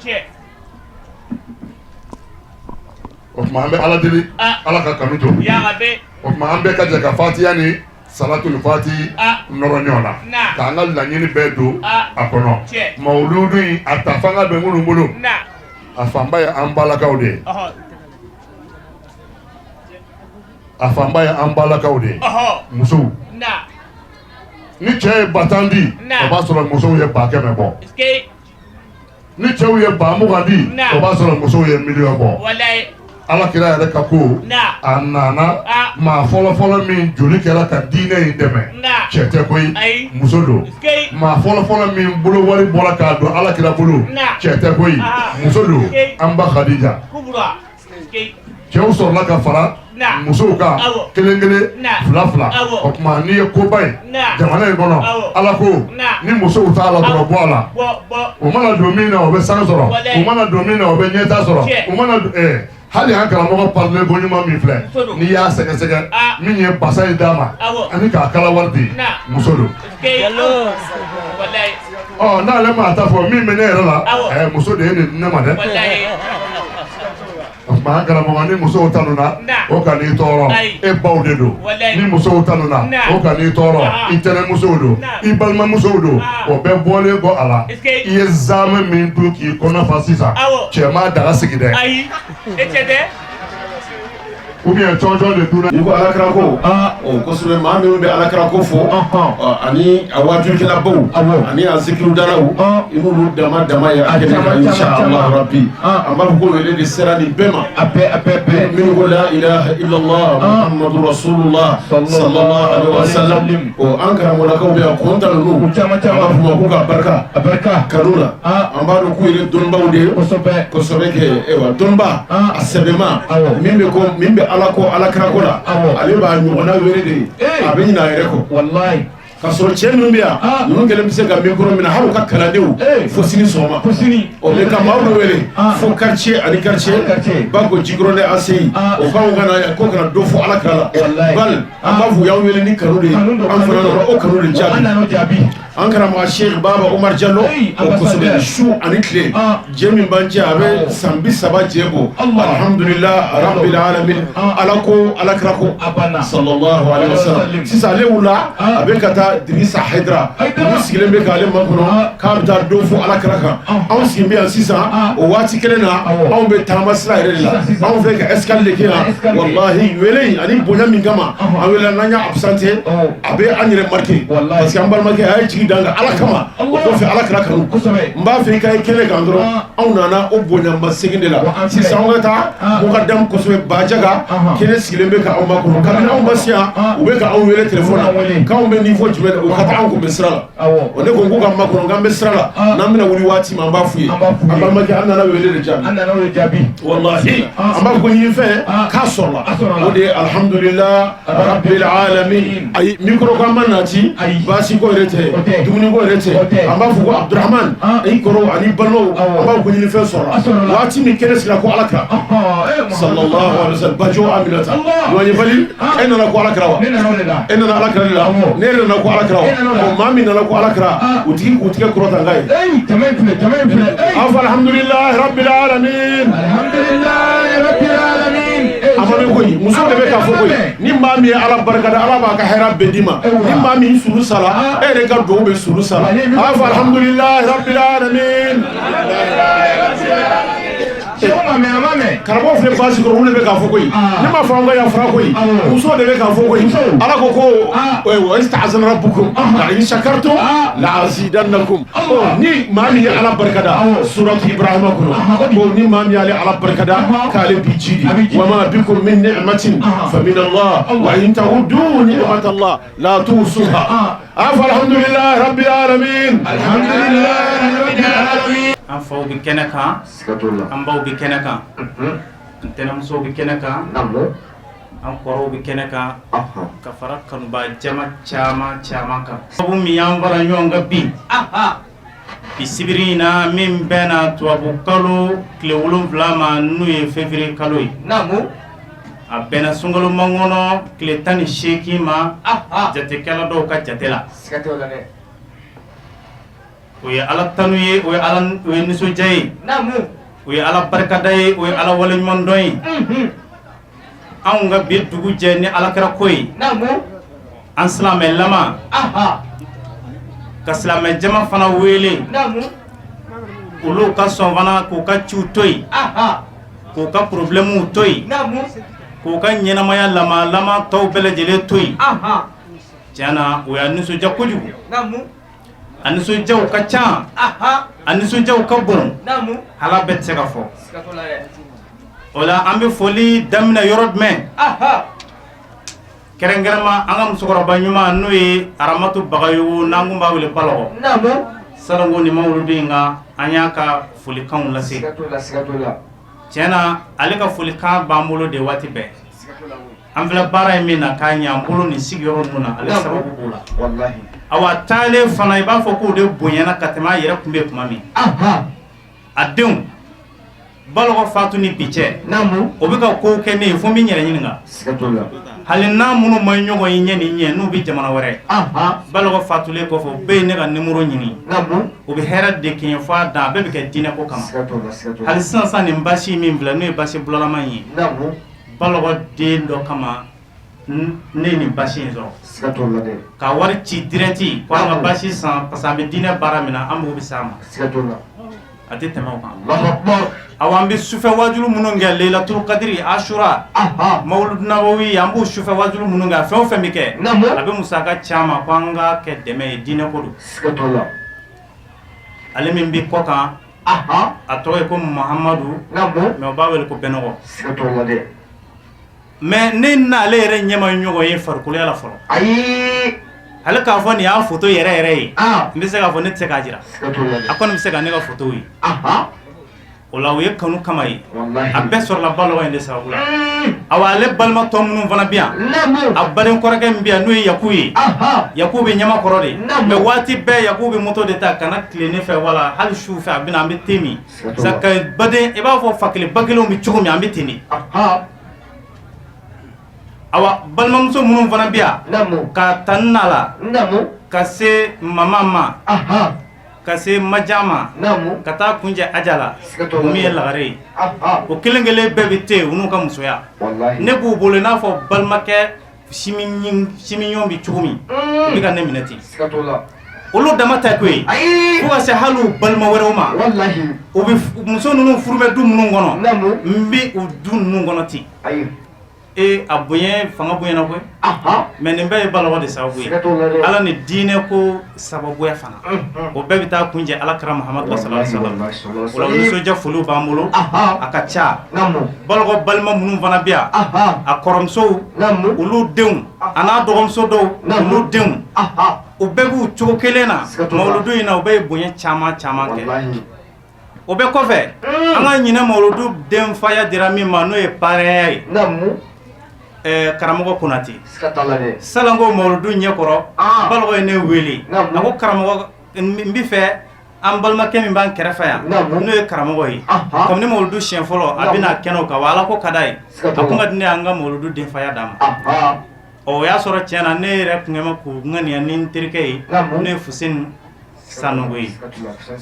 O tuma an bɛ Ala deli, Ala ka kanu to. O tuma an bɛɛ ka jɛ ka fatiya ni Salatul fati nɔrɔ ɲɔgɔn na k'an ka laɲini bɛɛ don a kɔnɔ. Mawuludu in a ta fanga bɛ minnu bolo, a fanba ye an balakaw de ye, a fanba ye an balakaw de ye, musow. Ni cɛ ye 10 000 di, o b'a sɔrɔ musow ye 100 000 bɔ. Ni cɛw ye 20 000 di, o b'a sɔrɔ musow ye miliyɔn bɔ. Ala kira yɛrɛ ka ko a nana, maa fɔlɔfɔlɔ min joli kɛra ka diinɛ in dɛmɛ, cɛ tɛ koyi, muso don. Maa fɔlɔfɔlɔ min bolo wari bɔra k'a don ala kira bolo, cɛ tɛ koyi, muso don, an ba Khadija. Cɛw sɔrɔla ka fara musow kan kelen kelen, fila fila. O tuma n'i ye koba ye jamana in kɔnɔ, ala ko ni musow t'a la dɔrɔn, bɔ a la. O mana don min na, o bɛ san sɔrɔ. O mana don min na, o bɛ ɲɛta sɔrɔ. O mana hali an karamɔgɔ parilen ko ɲuman min filɛ, n'i y'a sɛgɛsɛgɛ, min ye basa in d'a ma ani k'a kala wari di, muso don. Ɔ n'ale ma ta fɔ min bɛ ne yɛrɛ la, muso de ye nin di ne ma dɛ. O tuma an karamɔgɔ, ni musow tanuna, o ka n'i tɔɔrɔ, e baw de don. Ni musow tanuna, o ka n'i tɔɔrɔ, i tɛnɛmusow don, i balimamusow don. O bɛɛ bɔlen kɔ a la, i ye zamɛ min dun k'i kɔnɔ fa sisan, cɛ ma daga sigi dɛ, ou bien cɔncɔn de dunna. N'i ko alakira ko, o kosɛbɛ, maa minnu bɛ alakira ko fɔ ani a wajulikɛlabaw ani a zikirudalaw, i n'olu dama dama ye a kɛnɛ kan, inshallah rabbi. An b'a fɔ ko wele de sera nin bɛɛ ma, a bɛɛ, a bɛɛ, bɛɛ. Minnu ko la ilaha illallah muhammadu rasulullah sallallahu alaihi wa sallam. O an karamɔgɔlakaw bɛ yan, kɔnta ninnu, caman caman. An b'a fɔ ma k'u ka barika a barika kanu na. An b'a dɔn k'u yɛrɛ dɔnnibaw de ye kosɛbɛ. Kosɛbɛ kɛ. Ayiwa, dɔnniba a sɛbɛma min bɛ ko min bɛ ala ko alakira ko la, ale b'a ɲɔgɔnna wele de ye, a bɛ ɲinɛ a yɛrɛ kɔ. Walayi. K'a sɔrɔ cɛ minnu bɛ yan, ninnu kɛlen bɛ se ka micro minɛ, hali u ka kalandenw, fo sini sɔgɔma. Fo sini. O bɛ ka maaw dɔ wele fo quartier ani quartier, Bako Jikɔrɔni ACI, o k'anw ka na ko kana dɔ fɔ ala kira la. Bali an b'a fɔ u y'anw wele ni kanu de ye, an fana nana o kanu de jaabi. An nana o jaabi. An karamɔgɔ Sheikh Baba Umar Jalo, o kosɛbɛ, su ani tile, jɛ min b'an cɛ, a bɛ san 30 jɛ bɔ. Alhamdulillah rabbil alamin. Ala ko ala kira ko sallallahu alaihi wasallam. Sisan ale wula, a bɛ ka taa Dirisa Hayidara, olu sigilen bɛ k'ale makɔnɔ k'a bɛ taa dɔ fɔ ala kira kan. Anw sigilen bɛ yan sisan, o waati kelen na, anw bɛ taama sira yɛrɛ de la, anw fɛ ka escale de kɛ yan. Wallahi, wele in ani bonya min kama an wele, n'an y'a absenté, a bɛ an yɛrɛ marqué, parce que an balimakɛ a ye jigi dan kan ala kama. O kɔfɛ, ala kira kanu, n b'a fɛ i ka ye kɛnɛ kan dɔrɔn. Anw nana o bonyaba segin de la. Sisan anw ka taa mukadam kosɛbɛ, Bajaga kɛnɛ sigilen bɛ ka anw makɔnɔ. Kabini anw ma se yan, u bɛ ka anw wele téléphone na k'anw bɛ niveau jumɛn, o ka taa anw kun bɛ sira la. O ne ko k'u ka makɔnɔ, k'an bɛ sira la, n'an bɛna wuli waati min, an b'a f'u ye. An balimakɛ, an nana wele de jaabi. An nana o de jaabi. Wallahi, an b'a fɔ ko ɲinifɛn k'a sɔrɔla, o de ye alhamdulillah rabbil alamin. Ayi, micro ko an ma nati, baasi ko yɛrɛ tɛ, dumuni ko yɛrɛ tɛ. An b'a fɔ ko Abdurahman, i kɔrɔw ani balimaw, an b'a fɔ ko ɲinifɛn sɔrɔla waati min kɛnɛ sigira ko ala kira sallallahu alaihi wasallam. Bajo Aminata ɲɔgɔnyebali, e nana ko ala kira wa? Ne nana o de la. E nana ala kira de la. Ne yɛrɛ nana ko ala kira wa? O maa min nana ko ala kira, o tigi k'u tigɛ kɔrɔta n ka ye. Jama in filɛ, jama in filɛ. An fɔ alhamdulillah rabbil alamin. Alhamdulillah rabbil alamin. A ma mɛn koyi, muso de bɛ k'a fɔ koyi. Ni maa min ye ala barika da, ala b'a ka hɛrɛ bɛɛ d'i ma. Ni maa min suru sala, e yɛrɛ ka duwawu bɛ suru sala. A b'a fɔ alhamdulillah rabbil alamin. Karamɔgɔ filɛ baasi kɔrɔ, olu de bɛ k'a fɔ koyi. Ne m'a fɔ an ka yafara koyi, muso de bɛ k'a fɔ koyi. Ala ko ko wa iz ta'azzana rabbukum la in shakartum la azidannakum. Ni maa min ye ala barika da, suratu Ibrahima kɔnɔ ko ni maa min y'ale ala barika da, k'ale b'i ji di. Wa ma bikum min ni'matin fa min Allah wa in ta'uddu ni'matallah la tuhsuha. A fɔ alhamdulillah rabbil alamin. Alhamdulillah rabbil alamin. An faw bɛ kɛnɛ kan, an baw bɛ kɛnɛ kan, an tɛnɛmusow bɛ kɛnɛ kan, an kɔrɔw bɛ kɛnɛ kan, ka fara kanuba jama caman caman kan. Sabu min y'an fara ɲɔgɔn kan bi bi sibiri in na, min bɛnna tubabu kalo tile 7 ma, n'o ye février kalo ye, a bɛnna sunkalo makɔnɔ tile 18 ma, jatekɛla dɔw ka jate la. O ye ala tanu ye, o ye ala o ye nisɔndiya ye, o ye ala barikada ye, o ye ala waleɲumandɔn ye. Anw ka bi dugu jɛ ni alakira ko ye. An silamɛlama ka silamɛ jama fana wele olu ka sɔn fana k'u ka ciw to yen k'u ka problèmew to yen k'u ka ɲɛnamaya lama tɔw bɛɛ lajɛlen to yen. Tiɲɛ na, o y'a nisɔndiya kojugu. A nisɔndiyaw ka ca, a nisɔndiyaw ka bon, hala bɛɛ tɛ se ka fɔ. O la, an bɛ foli daminɛ yɔrɔ jumɛn? Kɛrɛnkɛrɛnma, an ka musokɔrɔba ɲuman, n'o ye Aramatu Bagayogo, n'an kun b'a wele Balɔgɔ. Salongo ni mawuludu in kan, an y'a ka folikanw lase. Tiɲɛ na, ale ka folikan b'an bolo de waati bɛɛ. An filɛ baara in min na k'a ɲɛ an bolo nin sigiyɔrɔ ninnu na, ale sababu b'o la. Awa, taalen fana, i b'a fɔ k'o de bonyana ka tɛmɛ a yɛrɛ tun bɛ tuma min. A denw, Balɔgɔ fatu ni bi cɛ, o bɛ ka kow kɛ ne ye fo n bɛ n yɛrɛ ɲininka. Hali n'a minnu ma ɲɔgɔn ye ɲɛ ni ɲɛ, n'u bɛ jamana wɛrɛ, Balɔgɔ fatulen kɔfɛ, u bɛɛ ye ne ka numéro ɲini. U bɛ hɛrɛ de kɛ n ye fo a dan. A bɛɛ bɛ kɛ diinɛ ko kama. Hali sisan sisan, nin basi min filɛ, n'o ye basi bulalama in ye, Balɔgɔ den dɔ kama ne ye nin basi in sɔrɔ ka wari ci direct ko an ka basi san, parce que an bɛ diinɛ baara min na, an mago bɛ s'a ma. A tɛ tɛmɛ o kan. Awa, an bɛ sufɛ wajulu minnu kɛ, Leilatul Kadiri, Ashura, Mawuludu Nabawi, an b'o sufɛ wajulu minnu kɛ, fɛn o fɛn bɛ kɛ, a bɛ musaka caman ko an ka kɛ dɛmɛ ye, diinɛ ko don. Ale min bɛ kɔ kan, a tɔgɔ ye ko Mahamadu, mais u b'a wele ko Bɛnɔgɔ. Mais ne n'ale yɛrɛ ɲɛ ma ɲɔgɔn ye farikoloya la fɔlɔ. Ayi, ale k'a fɔ nin y'a photo yɛrɛ yɛrɛ ye, n bɛ se k'a fɔ ne tɛ se k'a jira. A kɔni bɛ se ka ne ka photo ye. O la, o ye kanu kama ye. A bɛɛ sɔrɔla Balɔgɔ in de sababu la. Awa, ale balima tɔ minnu fana bɛ yan, a baden kɔrɔkɛ min bɛ yan, n'o ye Yaku ye, Yaku bɛ Ɲamakɔrɔ de, mais waati bɛɛ Yaku bɛ moto de ta ka na tile ne fɛ, wala hali su fɛ a bɛ na, an bɛ te min ka baden, i b'a fɔ fa kelen ba kelenw bɛ cogo min, an bɛ ten de. Awa, balimamuso minnu fana bɛ yan, ka ta n na la ka se mama ma, ka se majan ma, ka taa kuncɛ aja la, o min ye lagare ye, o kelen kelen bɛɛ bɛ te u n'u ka musoya. Ne b'u bolo i n'a fɔ balimakɛ simiɲɔgɔn bɛ cogo min, u bɛ ka ne minɛ ten. Olu dama tɛ ko ye, fo ka se hali u balima wɛrɛw ma. U bɛ muso ninnu furu bɛ du minnu kɔnɔ, n bɛ u du ninnu kɔnɔ ten. Ee, a bonya fanga bonyana koyi. Mais nin bɛɛ ye Balɔgɔ de sababu ye, Ala ni diinɛ ko sababuya fana. O bɛɛ bɛ taa kuncɛ Ala kira Muhamadu sallallahu alaihi wasallam. O la, nisɔndiya foliw b'an bolo, a ka ca. Balɔgɔ balima minnu fana bɛ yan, a kɔrɔmusow, olu denw, a n'a dɔgɔmuso dɔw, olu denw, u bɛɛ b'u cogo kelen na mawuludu in na. U bɛɛ ye bonya caman caman kɛ. O bɛɛ kɔfɛ, an ka ɲinɛ mawuludu denfaya dira min ma, n'o ye parrain ye, karamɔgɔ Konate. Salongo mawuludu ɲɛkɔrɔ, Balɔgɔ ye ne wele, a ko karamɔgɔ, n bɛ fɛ an balimakɛ min b'an kɛrɛfɛ yan, n'o ye karamɔgɔ ye, kabini mawuludu siɲɛ fɔlɔ a bɛna kɛnɛ kan wa, Ala ko ka d'a ye, a kun ka di ne ye an ka mawuludu denfaya d'a ma. Ɔ, o y'a sɔrɔ tiɲɛ na, ne yɛrɛ tun ma k'u ŋaniya ni n terikɛ ye, n'o ye Fuseni Sanogo ye.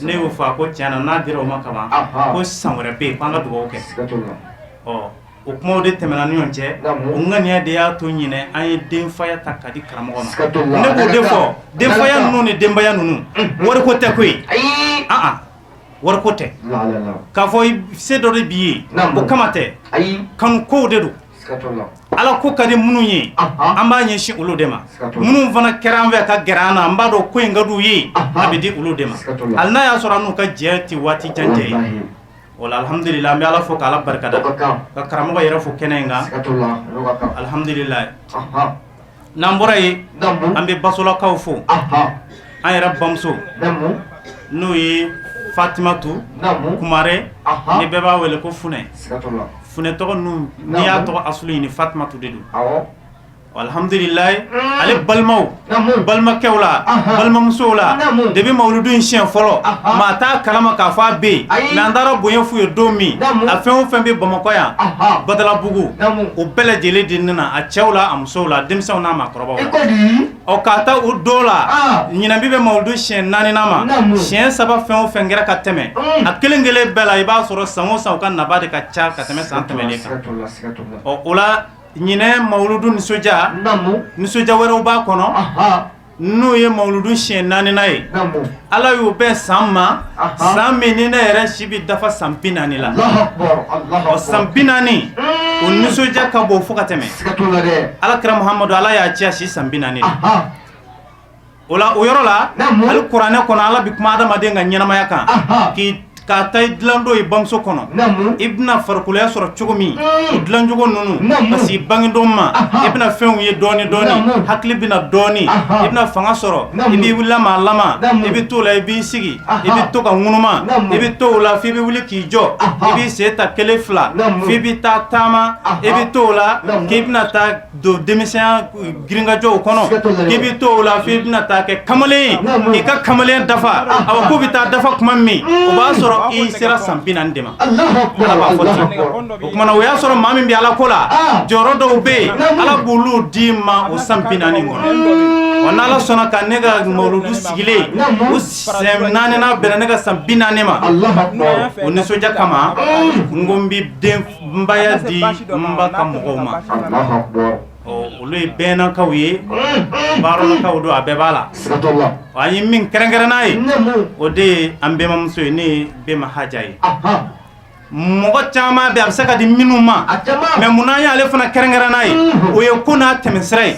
Ne y'o fɔ, a ko tiɲɛ na, n'a dira o ma kaban, ko san wɛrɛ bɛ yen, ko an ka dugawu kɛ. Ɔ, o kumaw de tɛmɛna ni ɲɔgɔn cɛ. O ŋaniya de y'a to ɲinɛ an ye denfaya ta ka di karamɔgɔ ma. Ne b'o de fɔ, denfaya ninnu ni denbaya ninnu, wariko tɛ koyi. An wariko tɛ k'a fɔ se dɔ de b'i ye o kama tɛ, kanu kow de don. Ala ko ka di minnu ye, an b'a ɲɛsin olu de ma. Minnu fana kɛra an fɛ ka gɛrɛ an na, an b'a dɔn ko in ka d'u ye, a bɛ di olu de ma, hali n'a y'a sɔrɔ an n'u ka jɛ tɛ waati jan jɛ ye. O la, alhamdulillah, an bɛ Ala fo k'Ala barikada, ka karamɔgɔ yɛrɛ fo kɛnɛ in kan, alhamdulillah. N'an bɔra yen, an bɛ Basolakaw fo. An yɛrɛ bamuso, n'o ye Fatimatu Kumare, ni bɛɛ b'a wele ko Funɛ. Funɛ tɔgɔ ninnu, n'i y'a tɔgɔ asulu ɲini, Fatimatu de don. Alhamdulilayi, ale balimaw, balimakɛw la, balimamusow la, depuis mawuludu in siɲɛ fɔlɔ, maa t'a kalama k'a fɔ a bɛ yen, mais an taara bonya f'u ye don min, a fɛn o fɛn bɛ Bamakɔ yan, Badalabugu, o bɛɛ lajɛlen de nana, a cɛw la, a musow la, denmisɛnw n'a maakɔrɔbaw la. Ɔ, k'a ta o don la, ɲinan bi bɛ mawuludu siɲɛ naaninan ma. Siɲɛ saba fɛn o fɛn kɛra ka tɛmɛ, a kelen kelen bɛɛ la, i b'a sɔrɔ san o san u ka naba de ka ca ka tɛmɛ san tɛmɛnen kan. Ɔ, o la. Ɲinɛ mawuludu nisɔndiya, nisɔndiya wɛrɛw b'a kɔnɔ, n'o ye mawuludu siɲɛ naaninan ye. Ala y'o bɛn san ma, san min ni ne yɛrɛ si bɛ dafa san 40 la. Ɔ, san 40, o nisɔndiya ka bon fo ka tɛmɛ. Ala kira Muhamadu, Ala y'a ci a si san 40 la. O la, o yɔrɔ la, hali kuranɛ kɔnɔ, Ala bɛ kuma adamaden ka ɲɛnamaya kan, k'i k'a ta i dilandon i bamuso kɔnɔ, i bɛna farikoloya sɔrɔ cogo min, o dilancogo ninnu, ka se bangedon ma, i bɛna fɛnw ye dɔɔni dɔɔni, hakili bɛna dɔɔni, i bɛna fanga sɔrɔ, i b'i lama lama, i bɛ t'o la, i b'i sigi, i bɛ to ka ŋunuma, i bɛ to o la f'i bɛ wuli k'i jɔ, i b'i sen ta kelen fila, f'i bɛ taa taama, i bɛ to o la k'i bɛna taa don denmisɛnya girinkajɔw kɔnɔ, k'i bɛ to o la f'i bɛna taa kɛ kamalen ye, k'i ka kamalen dafa. Awa, k'o bɛ taa dafa tuma min, o b'a sɔrɔ i sera san 40 de ma. Ala b'a fɔ ten. O tuma na, o y'a sɔrɔ maa min bɛ Ala ko la, jɔyɔrɔ dɔw bɛ yen, Ala b'olu d'i ma o san 40 kɔnɔ. Wa n'Ala sɔnna ka ne ka mawuludu sigilen, o siɲɛ naaninan bɛnna ne ka san 40 ma, o nisɔndiya kama, n ko n bɛ denbaya di n ba ka mɔgɔw ma. Olu ye bɛnnakaw ye, baarolakaw don, a bɛɛ b'a la. An ye min kɛrɛnkɛrɛn n'a ye, o de ye an bɛnbamuso ye, ne ye bɛnba Haja ye. Mɔgɔ caman bɛ, a bɛ se ka di minnu ma, mais munna an y'ale fana kɛrɛnkɛrɛn n'a ye? O ye ko n'a tɛmɛsira ye.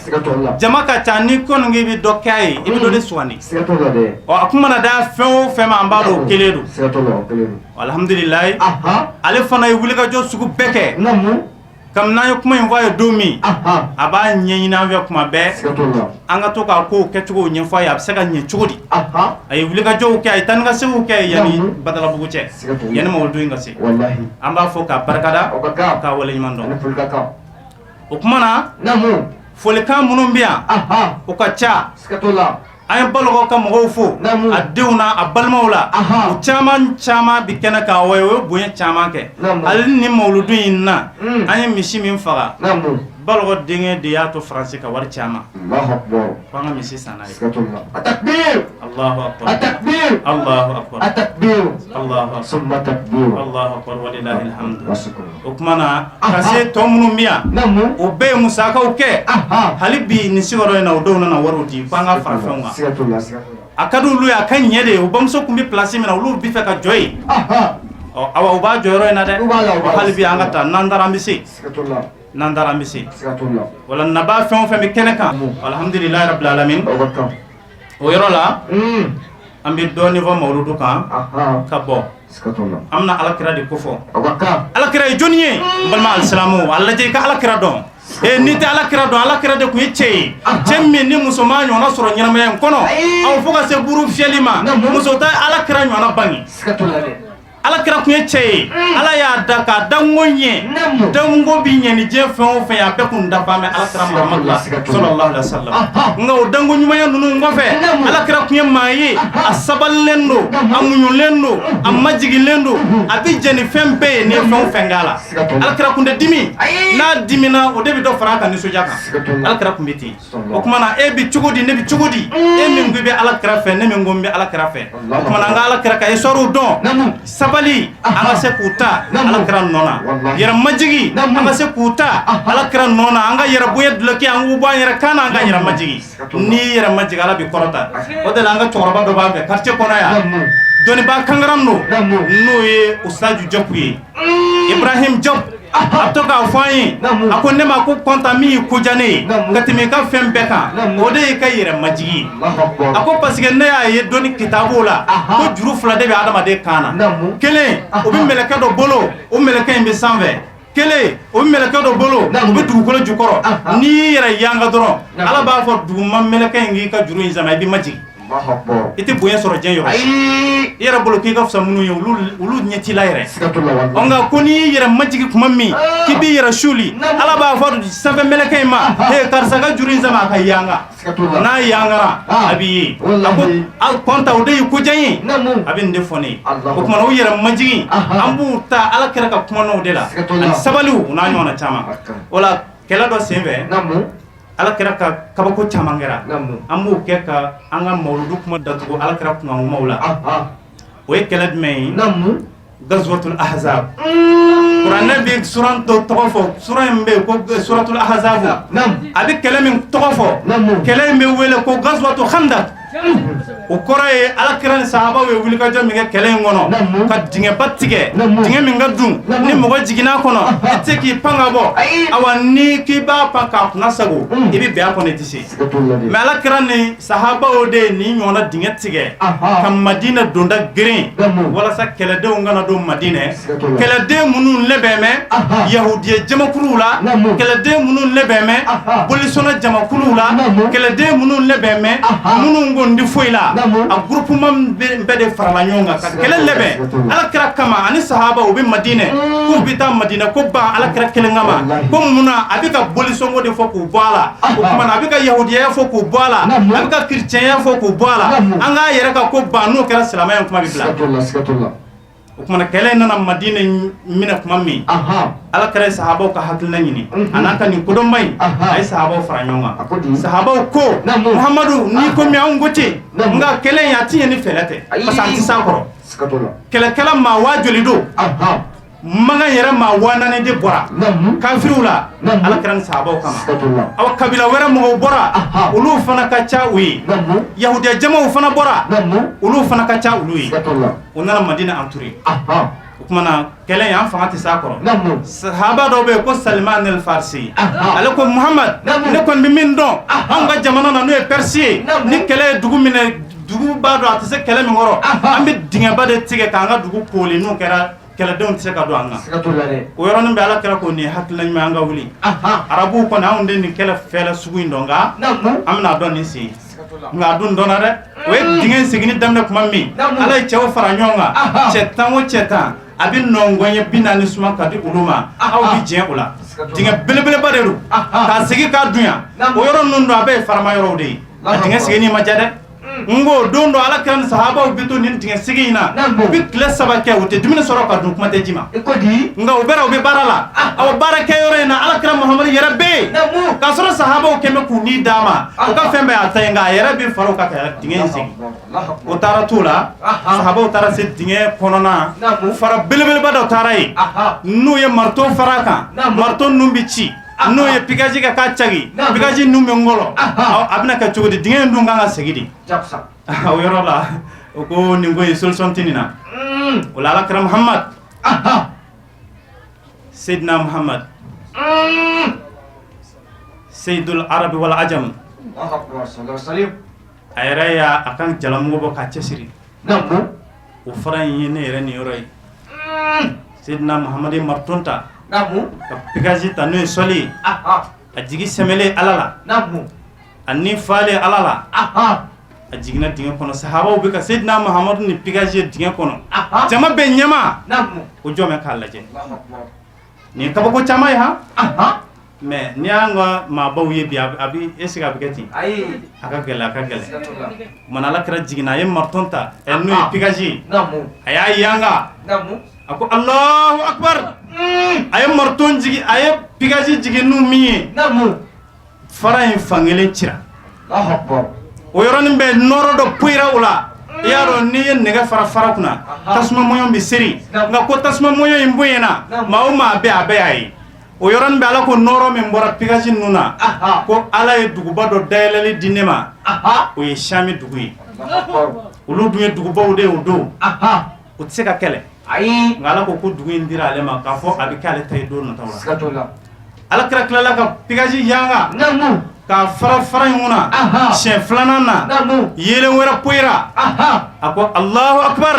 Jama ka ca, ni kɔni k'i bɛ dɔ kɛ a ye, i bɛ dɔ de sugandi. Ɔ, a kun mana da fɛn o fɛn ma, an b'a dɔn o kelen don. Alhamdulilayi, ale fana ye wulikajɔ sugu bɛɛ kɛ. Kabini n'an ye kuma in fɔ a ye don min, a b'a ɲɛɲini an fɛ kuma bɛɛ, an ka to k'a kow kɛcogo ɲɛfɔ a ye, a bɛ se ka ɲɛ cogo di. A ye wulikajɔw kɛ, a ye taa ni ka seginw kɛ yanni Badalabugu cɛ, yanni mawuludu in ka se. An b'a fɔ k'a barikada, k'a waleɲuman dɔn. O tuma na, folikan minnu bɛ yan, o ka ca. An ye Balɔgɔ ka mɔgɔw fo, a denw na a balimaw la, u caman caman bɛ kɛnɛ kan. Wa o ye bonya caman kɛ. Hali ni mawuludu in na, an ye misi min faga, Balɔgɔ denkɛ de y'a to Faransi ka wari caman ko an ka misi san n'a ye. Allahu akbar, Allahu akbar, Allahu akbar, walillahil hamdu. O tuma na, ka se tɔ minnu bɛ yan, o bɛɛ ye musakaw kɛ. Hali bi nin sigiyɔrɔ in na, o dɔw nana wariw di ko an ka fara fɛnw kan. A ka di olu ye a ka ɲɛ de. O bamuso tun bɛ place min na, olu bɛ fɛ ka jɔ yen. Ɔ awa, u b'a jɔyɔrɔ in na dɛ. Hali bi an ka taa, n'an taara an bɛ se, n'an taara an bɛ se. Wala nabaa fɛn o fɛn bɛ kɛnɛ kan, alhamdulilayi rabbil alamin. O yɔrɔ la, an bɛ dɔɔnin fɔ mawuludu kan ka bɔ. An bɛna Alakira de kofɔ. Alakira ye jɔnni ye? N balima alisilamu, a lajɛ i ka Alakira dɔn. Ee, n'i tɛ Alakira dɔn, Alakira de tun ye cɛ ye, cɛ min ni muso m'a ɲɔgɔnna sɔrɔ ɲɛnamaya in kɔnɔ. Aw fo ka se buru fiyɛli ma, muso tɛ Alakira ɲɔgɔnna bange. Alakira tun ye cɛ ye, Ala y'a da k'a danko ɲɛ. Danko bɛ ɲɛ ni diɲɛ fɛn o fɛn ye, a bɛɛ kun dafa bɛ Alakira Muhamadu la, sallallahu alaihi wasallam. Nka o danko ɲumanya ninnu kɔfɛ, Alakira tun ye maa ye, a sabalilen don, a muɲulen don, a majigilen don, a bɛ jɛn ni fɛn bɛɛ ye. N'i ye fɛn o fɛn k'a la, Alakira kun tɛ dimi. N'a dimina, o de bɛ dɔ fara a ka nisɔndiya kan. Alakira tun bɛ ten. O tuma na, e bɛ cogo di? Ne bɛ cogo di? E min ko i bɛ Ala kira fɛ, ne min ko n bɛ Ala kira fɛ, o tuma na, an ka Ala kira ka histoire dɔn. Sabali, an ka se k'u ta Ala kira nɔ na. Yɛrɛ majigi, an ka se k'u ta Ala kira nɔ na. An ka yɛrɛ bonya duloki, an k'u bɔ an yɛrɛ kan na, an ka yɛrɛ majigi. N'i yɛrɛ majigi, Ala b'i kɔrɔta. O de la, an ka cɛkɔrɔba dɔ b'an fɛ quartier kɔnɔ yan, dɔnnibaa kankaran don, n'o ye Usitaju Jɔpu ye, Ibrahim Jɔp. A to k'a fɔ an ye, a ko ne ma ko kɔntan min y'i ko diya ne ye ka tɛmɛ i ka fɛn bɛɛ kan, o de y'i ka yɛrɛ majigi ye. A ko parce que ne y'a ye dɔnni kitabu la ko juru fila de bɛ adamaden kan na. Kelen, o bɛ mɛlɛkɛ dɔ bolo, o mɛlɛkɛ in bɛ sanfɛ. Kelen, o bɛ mɛlɛkɛ dɔ bolo, o bɛ dugukolo jukɔrɔ. N'i y'i yɛrɛ yanga dɔrɔn, Ala b'a fɔ duguma mɛlɛkɛ in k'i ka juru in sama, i b'i majigin, i tɛ bonya sɔrɔ diɲɛ yɔrɔ. I yɛrɛ bolo k'i ka fisa minnu ye, olu ɲɛ t'i la yɛrɛ. Nka ko n'i y'i yɛrɛ majigin tuma min k'i b'i yɛrɛ suuli, Ala b'a fɔ sanfɛ mɛlɛkɛ in ma: he, karisa ka juru in sama, a ka yanga. N'a yangara, a b'i ye. A ko kɔnta, o de y'i ko diya n ye. A bɛ nin de fɔ ne ye. O tuma na, u yɛrɛ majigin, an b'u ta Ala kira ka kuma n'o de la, ani sabaliw, u n'a ɲɔgɔnna caman. O la, kɛlɛ dɔ senfɛ, Ala kira ka kabako caman kɛra. An b'o kɛ ka an ka mawuludu kuma datugu Ala kira kunkankumaw la. O ye kɛlɛ jumɛn ye? Gazwatul Ahzab. Kuranɛ bɛ suran dɔ tɔgɔ fɔ, suran in bɛ yen ko suratul ahzabu. A bɛ kɛlɛ min tɔgɔ fɔ, kɛlɛ in bɛ wele ko gazwatu khandak. O kɔrɔ ye Ala kira ni sahabaw ye wulikajɔ min kɛ kɛlɛ in kɔnɔ, ka dingɛba tigɛ, dingɛ min ka dun, ni mɔgɔ jiginna kɔnɔ, i tɛ se k'i pan ka bɔ. Awa, ni k'i b'a pan k'a kunna sago, i bɛ bɛn a kɔnɔ, i tɛ se. Mais Ala kira ni sahabaw de ye nin ɲɔgɔnna dingɛ tigɛ ka Madinɛ donda geren walasa kɛlɛdenw kana don Madinɛ. Kɛlɛden minnu labɛn bɛ yahudiya jamakuluw la, kɛlɛden minnu labɛn bɛ bolisɔnna jamakuluw la, kɛlɛden minnu labɛn bɛ minnu ko n tɛ foyi la, a groupement bɛɛ de farala ɲɔgɔn kan ka kɛlɛ labɛn Ala kira kama ani sahaba. U bɛ Madinɛ k'u bɛ taa Madinɛ ko ban Ala kira kelen kama. Ko mun na? A bɛ ka bolisɔnko de fɔ k'u bɔ a la. O tuma na, a bɛ ka yahudiyaya fɔ k'u bɔ a la, a bɛ ka chrétienya fɔ k'u bɔ a la. An k'a yɛrɛ ka ko ban, n'o kɛra silamɛya kuma bɛ bila. O tuma na, kɛlɛ in nana Madinɛ minɛ tuma min, Ala kira ye sahabaw ka hakilina ɲini. A n'a ka nin kodɔnba in, a ye sahabaw fara ɲɔgɔn kan. Sahabaw ko: Muhamadu, n'i ko min, anw ko ten. Nka kɛlɛ in, a ti ɲɛ ni fɛɛrɛ tɛ, parce que an tɛ s'a kɔrɔ. Kɛlɛkɛla maa 20 000 don. Makan yɛrɛ maa 4000 de bɔra kafiriw la Ala kira ni sahabaw kama. Awa, kabila wɛrɛ mɔgɔw bɔra, olu fana ka ca u ye. Yahudiya jamaw fana bɔra, olu fana ka ca olu ye. U nana Madina entouré. O tuma na, kɛlɛ in, an fanga tɛ s'a kɔrɔ. Sahaba dɔw bɛ yen ko Saliman el Farisi, ale ko: Muhamad, ne kɔni bɛ min dɔn anw ka jamana na, n'o ye Perse ye, ni kɛlɛ ye dugu minɛ, dugu b'a dɔn a tɛ se kɛlɛ min kɔrɔ, an bɛ dingɛba de tigɛ k'an ka dugu kooli. N'o kɛra, kɛlɛdenw tɛ se ka don an kan. O yɔrɔnin bɛ, Ala kira ko: nin ye hakilina ɲuman, an ka wuli. Arabuw kɔni, anw de nin kɛlɛ fɛlɛ sugu in dɔn, nka an bɛna dɔn nin sen. Nka a dun dɔnna dɛ. O ye dingɛ seginni daminɛ tuma min, Ala ye cɛw fara ɲɔgɔn kan. Cɛ 10 o cɛ 10, a bɛ nɔngɔn 40 suma ka di olu ma. Aw bɛ jɛn o la. Dingɛ belebeleba de don k'a segin k'a dunya. O yɔrɔ ninnu don, a bɛɛ ye farama yɔrɔw de ye. A dingɛ seginni ma diya dɛ. N ko don dɔ, Ala kira ni sahabaw bɛ to nin dingɛ sigi in na, u bɛ tile 3 kɛ, u tɛ dumuni sɔrɔ ka dun, kuma tɛ ji ma. Nka u bɛra, u bɛ baara la. Awa, baara kɛ yɔrɔ in na, Ala kira Muhamadu yɛrɛ bɛ yen k'a sɔrɔ sahabaw kɛn bɛ k'u ni d'a ma, u ka fɛn bɛɛ y'a ta ye, nka a yɛrɛ bɛ fara u kan ka dingɛ in segin. O taara t'o la, sahabaw taara se dingɛ kɔnɔna. Fara belebeleba dɔ taara yen, n'u ye marteau fara a kan, marteau ninnu bɛ ci. N'o ye pigage kɛ k'a cagi, pigage ninnu bɛ ngɔlɔ. A bɛna kɛ cogo di? Dingɛ in dun kan ka segin de. O yɔrɔ la, o ko nin ko in, solution tɛ nin na. O la, Ala kira Muhamad, Seydina Muhamad, Seydul Arabi wal Ajam, a yɛrɛ y'a a ka jalamugu bɔ k'a cɛsiri. O fara in ye ne yɛrɛ nin yɔrɔ ye. Seydina Muhamad ye marteau ta ka pigage ta, n'o ye sɔli ye. A jigi sɛmɛlen Ala la, a ni falen Ala la, a jiginna dingɛ kɔnɔ. Sahabaw bɛ ka Seydina Muhamadu ni pigage ye dingɛ kɔnɔ. Jama bɛ ɲɛma, o jɔ bɛ k'a lajɛ. Nin ye kabako caman ye han. Mais n'i y'an ka maabaw ye bi, a bɛ est ce que a bɛ kɛ ten? A ka gɛlɛn, a ka gɛlɛn. Kumana, Ala kira jiginna, a ye marteau ta, n'o ye pigage ye, a y'a yanga, a ko Alahu akbar. A ye marteau jigin, a ye pigage jigin n'u min ye, fara in fankelen cira. O yɔrɔnin bɛɛ, nɔɔrɔ dɔ poyira o la. I y'a dɔn, n'i ye nɛgɛ fara fara kunna, tasuma mɔɲɔ bɛ seri. Nka ko tasuma mɔɲɔ in bonyana, maa o maa bɛɛ, a bɛɛ y'a ye. O yɔrɔnin bɛɛ, Ala ko nɔɔrɔ min bɔra pigage ninnu na, ko Ala ye duguba dɔ dayɛlɛli di ne ma, o ye Sami dugu ye. Olu dun ye dugubaw de ye o don, o tɛ se ka kɛlɛ. Nka Ala ko ko dugu in dira ale ma, k'a fɔ a bɛ kɛ ale ta ye don nataw la. Ala kira tilala ka pigage yanga k'a fara fara in kunna siɲɛ filanan na, yeelen wɛrɛ poyira. A ko Alahu akbar.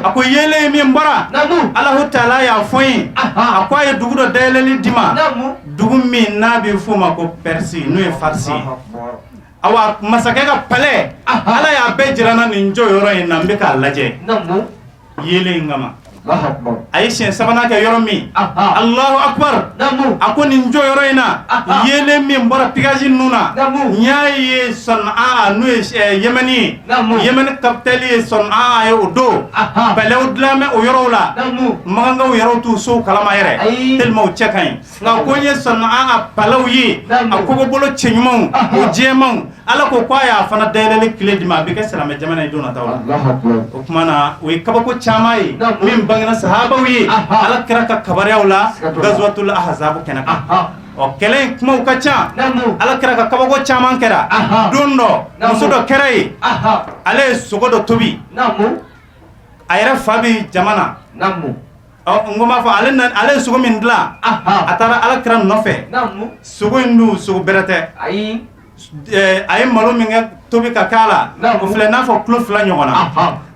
A ko yeelen min bɔra, Alahu taala y'a fɔ n ye, a ko a ye dugu dɔ dayɛlɛli di ma, dugu min n'a bɛ f'o ma ko Perse, n'o ye Farisi ye. Awa, masakɛ ka palais, Ala y'a bɛɛ jira n na nin jɔyɔrɔ in na, n bɛ k'a lajɛ yeelen in kama. A ye siɲɛ sabanan kɛ yɔrɔ min, Alahu akbar, a ko nin jɔyɔrɔ in na, yeelen min bɔra pigage ninnu na, n y'a ye Sɔnaa, n'o ye Yɛmɛni ye. Yɛmɛni capitale ye Sɔnaa ye. O don, palais dilan bɛ o yɔrɔw la. Makankaw yɛrɛw t'u sow kalama yɛrɛ, tellement u cɛ ka ɲi. Nka ko n ye Sɔnaa palais ye, a kogobolo cɛɲumanw, o jɛmanw. Ala ko k'a y'a fana dayɛlɛli kile di ma, a bɛ kɛ silamɛ jamana ye don nataw la. O tuma na, o ye kabako caman ye min bangena sahabaw ye Ala kira ka kabariyaw la Gazuwatul Ahzabu kɛnɛ kan. Ɔ, kɛlɛ in kumaw ka ca, Ala kira ka kabako caman kɛra. Don dɔ, muso dɔ kɛra yen, ale ye sogo dɔ tobi, a yɛrɛ fa bɛ jama na. Ɔ, n ko b'a fɔ ale ale ye sogo min dilan, a taara Ala kira nɔfɛ. Sogo in dun, sogo bɛrɛ tɛ. A ye malo min kɛ tobi ka k'a la, o filɛ n'a fɔ kilo 2 ɲɔgɔn na,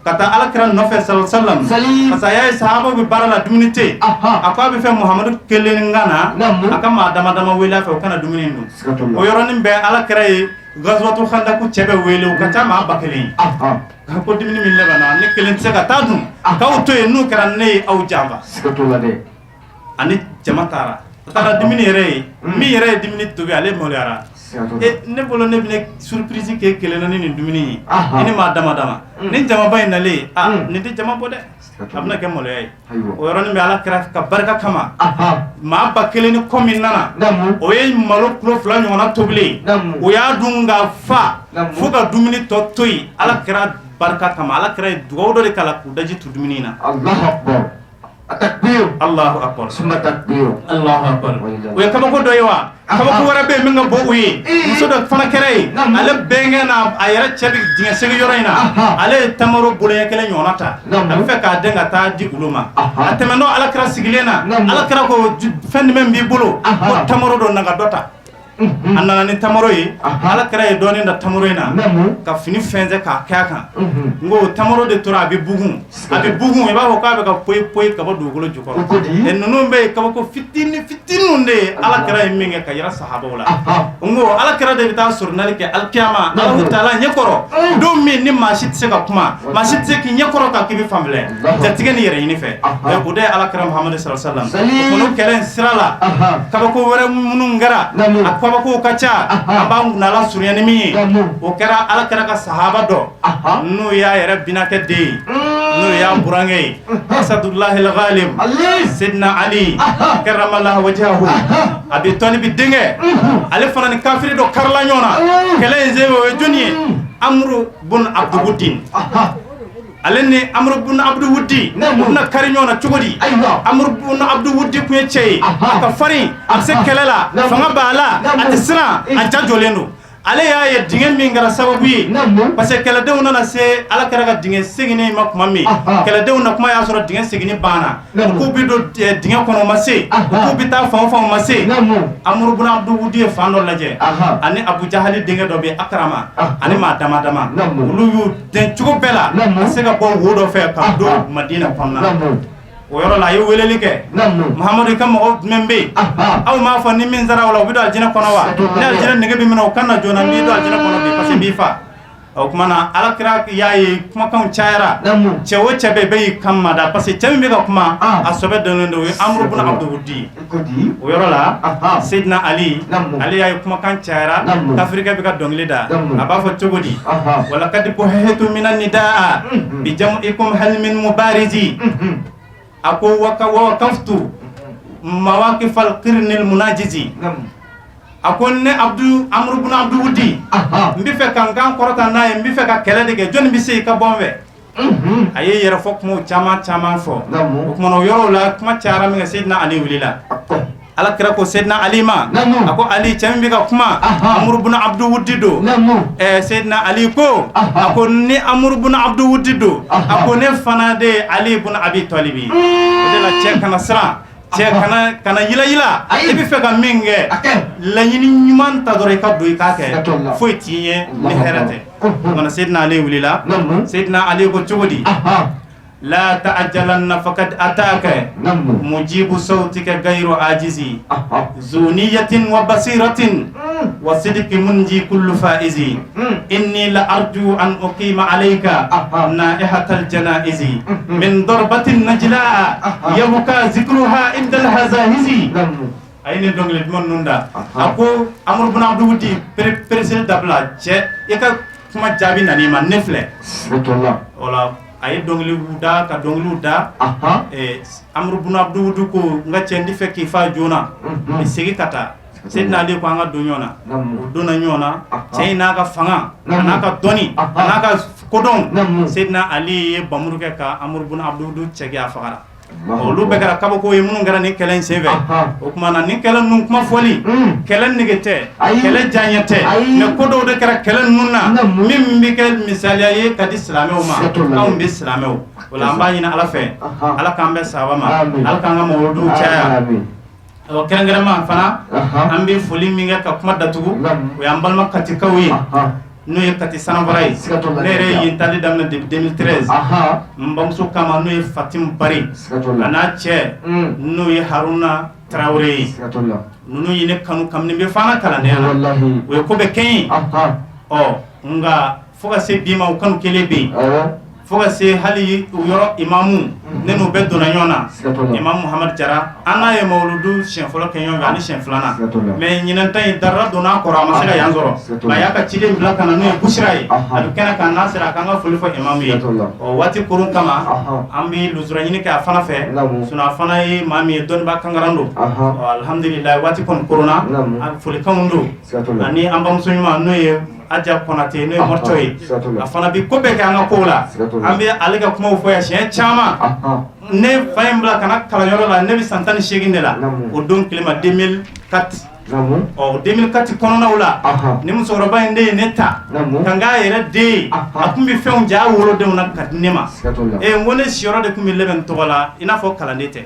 ka taa Ala kira nɔfɛ sallam, parce que a y'a ye sahabaw bɛ baara la, dumuni tɛ yen. A ko a bɛ fɛ Muhamadu kelen ka na, a ka maa dama dama wele a fɛ, o kana dumuni dun. O yɔrɔnin bɛɛ, Ala kira ye Gazuwatu Handaku cɛ bɛɛ wele, o ka ca maa 1000 ye. Ko dumuni min labɛnna, ne kelen tɛ se ka taa dun, k'aw to yen, n'u kɛra ne ye aw janfa. Ani jama taara, a taara dumuni yɛrɛ ye, min yɛrɛ ye dumuni tobi, ale maloyara. E, ne bolo ne bɛna surprise kɛ kelen na ni nin dumuni ye, i ni maa dama dama ni jamaba in nalen, a nin tɛ jama bɔ dɛ, a bɛna kɛ maloya ye. O yɔrɔnin bɛ, Ala kira ka barika kama, maa 1000 ni kɔ min nana, o ye malo kilo 2 ɲɔgɔnna tobilen, o y'a dun ka fa fo ka dumuni tɔ to yen. Ala kira barika kama, Ala kira ye dugawu dɔ de k'a la k'u daji tu dumuni na. Allahu akbar, Allahu akbar. O ye kabako dɔ ye wa? Kabako wɛrɛ bɛ yen min ka bon o ye. Muso dɔ fana kɛra yen, ale bɛnkɛ n'a a yɛrɛ cɛ bɛ dingɛ segi yɔrɔ in na. Ale ye tamaro boloɲɛ kelen ɲɔgɔnna ta, a bɛ fɛ k'a den ka taa di olu ma. A tɛmɛnɔ Ala kira sigilen na, Ala kira ko: fɛn jumɛn b'i bolo? Ko tamaro dɔ, na ka dɔ ta. A nana ni tamaro ye. Ala kira ye dɔɔnin da tamaro in na ka fini fɛnsɛ k'a kɛ a kan. N ko tamaro de tora a bɛ bugun, a bɛ bugun, i b'a fɔ k'a bɛ ka poyi poyi ka bɔ dugukolo jukɔrɔ. Ninnu bɛ ye kabako fitinin fitininw de ye Ala kira ye min kɛ ka yira sahabaw la. N ko Ala kira de bɛ taa soronali kɛ alikiyama Alahu taala ɲɛkɔrɔ, don min ni maa si tɛ se ka kuma, maa si tɛ se k'i ɲɛkɔrɔ ta k'i bɛ fan filɛ jatigɛ ni yɛrɛ ɲini fɛ. O de ye Ala kira Muhamadu sallallahu alaihi wasallam. O kɔni kɛlɛ in sira la, kabako wɛrɛ minnu kɛra, a kabakow ka ca, an b'an kunnala surunya ni min ye, o kɛra Ala kira ka sahaba dɔ, n'o y'a yɛrɛ binakɛ den ye, n'o y'a burankɛ ye, Asadullahi al-Ghalib, Sidina Ali karamallahu wajhahu, Abi Talibi denkɛ. Ale fana ni kafiri dɔ karila ɲɔgɔn na kɛlɛ in sen fɛ. O ye jɔnni ye? Amuru bun Abdugudin. Ale ni Amuru bun Abduwudi, u bɛna kari ɲɔgɔn na cogo di? Amuru bun Abduwudi tun ye cɛ ye, a ka farin, a bɛ se kɛlɛ la, fanga b'a la, a tɛ siran, a ja jɔlen don. Ale y'a ye dingɛ min kɛra sababu ye, parce que kɛlɛdenw nana se Ala kira ka dingɛ seginni ma tuma min, kɛlɛdenw na kuma y'a sɔrɔ dingɛ seginni banna, k'u bɛ don dingɛ kɔnɔ, o ma se, k'u bɛ taa fan o fan, o ma se. Amuru bun Abduwudi ye fan dɔ lajɛ, ani Abu Jahali denkɛ dɔ bɛ Akarama, ani maa dama dama, olu y'u den cogo bɛɛ la ka se ka bɔ wo dɔ fɛ ka don Madina kɔnɔna na. O yɔrɔ la, a ye weleli kɛ: Muhamadu, i ka mɔgɔ jumɛn bɛ yen? Aw m'a fɔ ni min sara o la, u bɛ don alijinɛ kɔnɔ wa? Ni alijinɛ nege bɛ min na, o ka na joona, n b'i don alijinɛ kɔnɔ bi, parce que n b'i fa. O tuma na, Ala kira y'a ye kumakanw cayara, cɛ o cɛ bɛ yen, bɛɛ y'i kan mada, parce que cɛ min bɛ ka kuma, a sɔbɛ dɔnnen don, o ye Amuru bun Abduwudi. O yɔrɔ la, Seydina Ali, ale y'a ye kumakan cayara, kafirikɛ bɛ ka dɔnkili da. A b'a fɔ cogo di? Walakadi buhitu mina nidaa bi jam'ikum hal min mubarizi. A ko waka waqaftu mawaqifal qirnil munajizi. A ko ne Abdu Amuru bun Abduwudi, n bɛ fɛ ka n kan kɔrɔta n'a ye, n bɛ fɛ ka kɛlɛ de kɛ, jɔnni bɛ se i ka bɔ n fɛ? A ye yɛrɛ fɔ kumaw caman caman fɔ. O kumana, o yɔrɔw la, kuma cayara min kɛ, Seydina Ali wulila. Ala kira ko Seydina Ali ma, a ko: Ali, cɛ min bɛ ka kuma, Amuru bun Abduwudi don. Seydina Ali ko, a ko ni Amuru bun Abduwudi don, a ko ne fana de ye Ali bun Abi Talibi. O de la, cɛ kana siran, cɛ kana yilayila. I bɛ fɛ ka min kɛ, laɲini ɲuman ta dɔrɔn, i ka don i k'a kɛ, foyi t'i ɲɛ ni hɛrɛ tɛ. O Seydina Ali wulila. Seydina Ali ko cogo di? La ta'ajjalanna faqad ataka mujibu sawtika ghayru ajizi zuniyatin wa basiratin wa sidqi munji kullu faizi inni la arju an uqima alayka naihatal janaizi min darbatin najlaa yabqa zikruha inda alhazahizi. A ye nin dɔnkili duman ninnu da. A ko Amuru bun Abduwudi, pereseli dabila cɛ, i ka kuma jaabi nan'i ma, ne filɛ. O la, a ye dɔnkiliw da, ka dɔnkiliw da. Amuru bun Abduwudi ko: n ka cɛ, n tɛ fɛ k'i fa joona, i segin ka taa. Seydina Ali ko an ka don ɲɔgɔn na, u donna ɲɔgɔn na. Cɛ in n'a ka fanga, a n'a ka dɔnni, a n'a ka kodɔn, Seydina Ali ye bamuru kɛ ka Amuru bun Abdul cɛgɛ, a fagara. Olu bɛɛ kɛra kabako ye minnu kɛra nin kɛlɛ in senfɛ. O tuma na, nin kɛlɛ ninnu kuma fɔli, kɛlɛ nege tɛ, kɛlɛ diyaɲɛ tɛ, mais ko dɔw de kɛra kɛlɛ ninnu na min bɛ kɛ misaliya ye ka di silamɛw ma. Anw bɛ silamɛw o la, an b'a ɲini Ala fɛ, Ala k'an bɛn sawaba ma, Ala k'an ka mawuluduw caya. Kɛrɛnkɛrɛnma fana, an bɛ foli min kɛ ka kuma datugu, o y'an balima Katikaw ye, n'o ye Kati Sanfara ye. Ne yɛrɛ ye yen taali daminɛ depuis 2013 n bamuso kama, n'o ye Fatim Bari, a n'a cɛ, n'o ye Haruna Tarawele ye. Ninnu ye ne kanu kabini n bɛ fana kalandenya la, u ye ko bɛɛ kɛ n ye. Ɔ nka fo ka se bi ma, o kanu kelen bɛ yen fo ka se hali u yɔrɔ imamu, ne n'u bɛɛ donna ɲɔgɔn na, imamu Muhamadu Jara. An n'a ye mawuludu siɲɛ fɔlɔ kɛ ɲɔgɔn fɛ ani siɲɛ filanan, mais ɲinan ta in darura donna a kɔrɔ, a ma se ka yan sɔrɔ, a y'a ka ciden bila ka na, n'o ye Busira ye, a bɛ kɛnɛ kan. N'a sera, a k'an ka foli fɔ imamu ye. Ɔ waati koron kama, an bɛ lujura ɲini kɛ a fana fɛ, sinon a fana ye maa min ye, dɔnnibaa kangaran don. Ɔ alhamdulilayi, waati kɔni koronna, folikanw don ani an bamuso ɲuman, n'o ye Aja Kɔnatɛ, n'o ye Mɔricɔ ye, a fana bɛ ko bɛɛ kɛ an ka kow la. An bɛ ale ka kumaw fɔ yan siɲɛ caman. Ne fa ye n bila ka na kalanyɔrɔ la, ne bɛ san 18 de la o don tilema 2004. Ɔ 2004 kɔnɔnaw la, ni musokɔrɔba in de ye ne ta ka n k'a yɛrɛ den ye. A tun bɛ fɛnw ja a wolodenw na ka di ne ma. Ee, n ko ne siyɔrɔ de tun bɛ labɛn n tɔgɔ la, i n'a fɔ kalanden tɛ.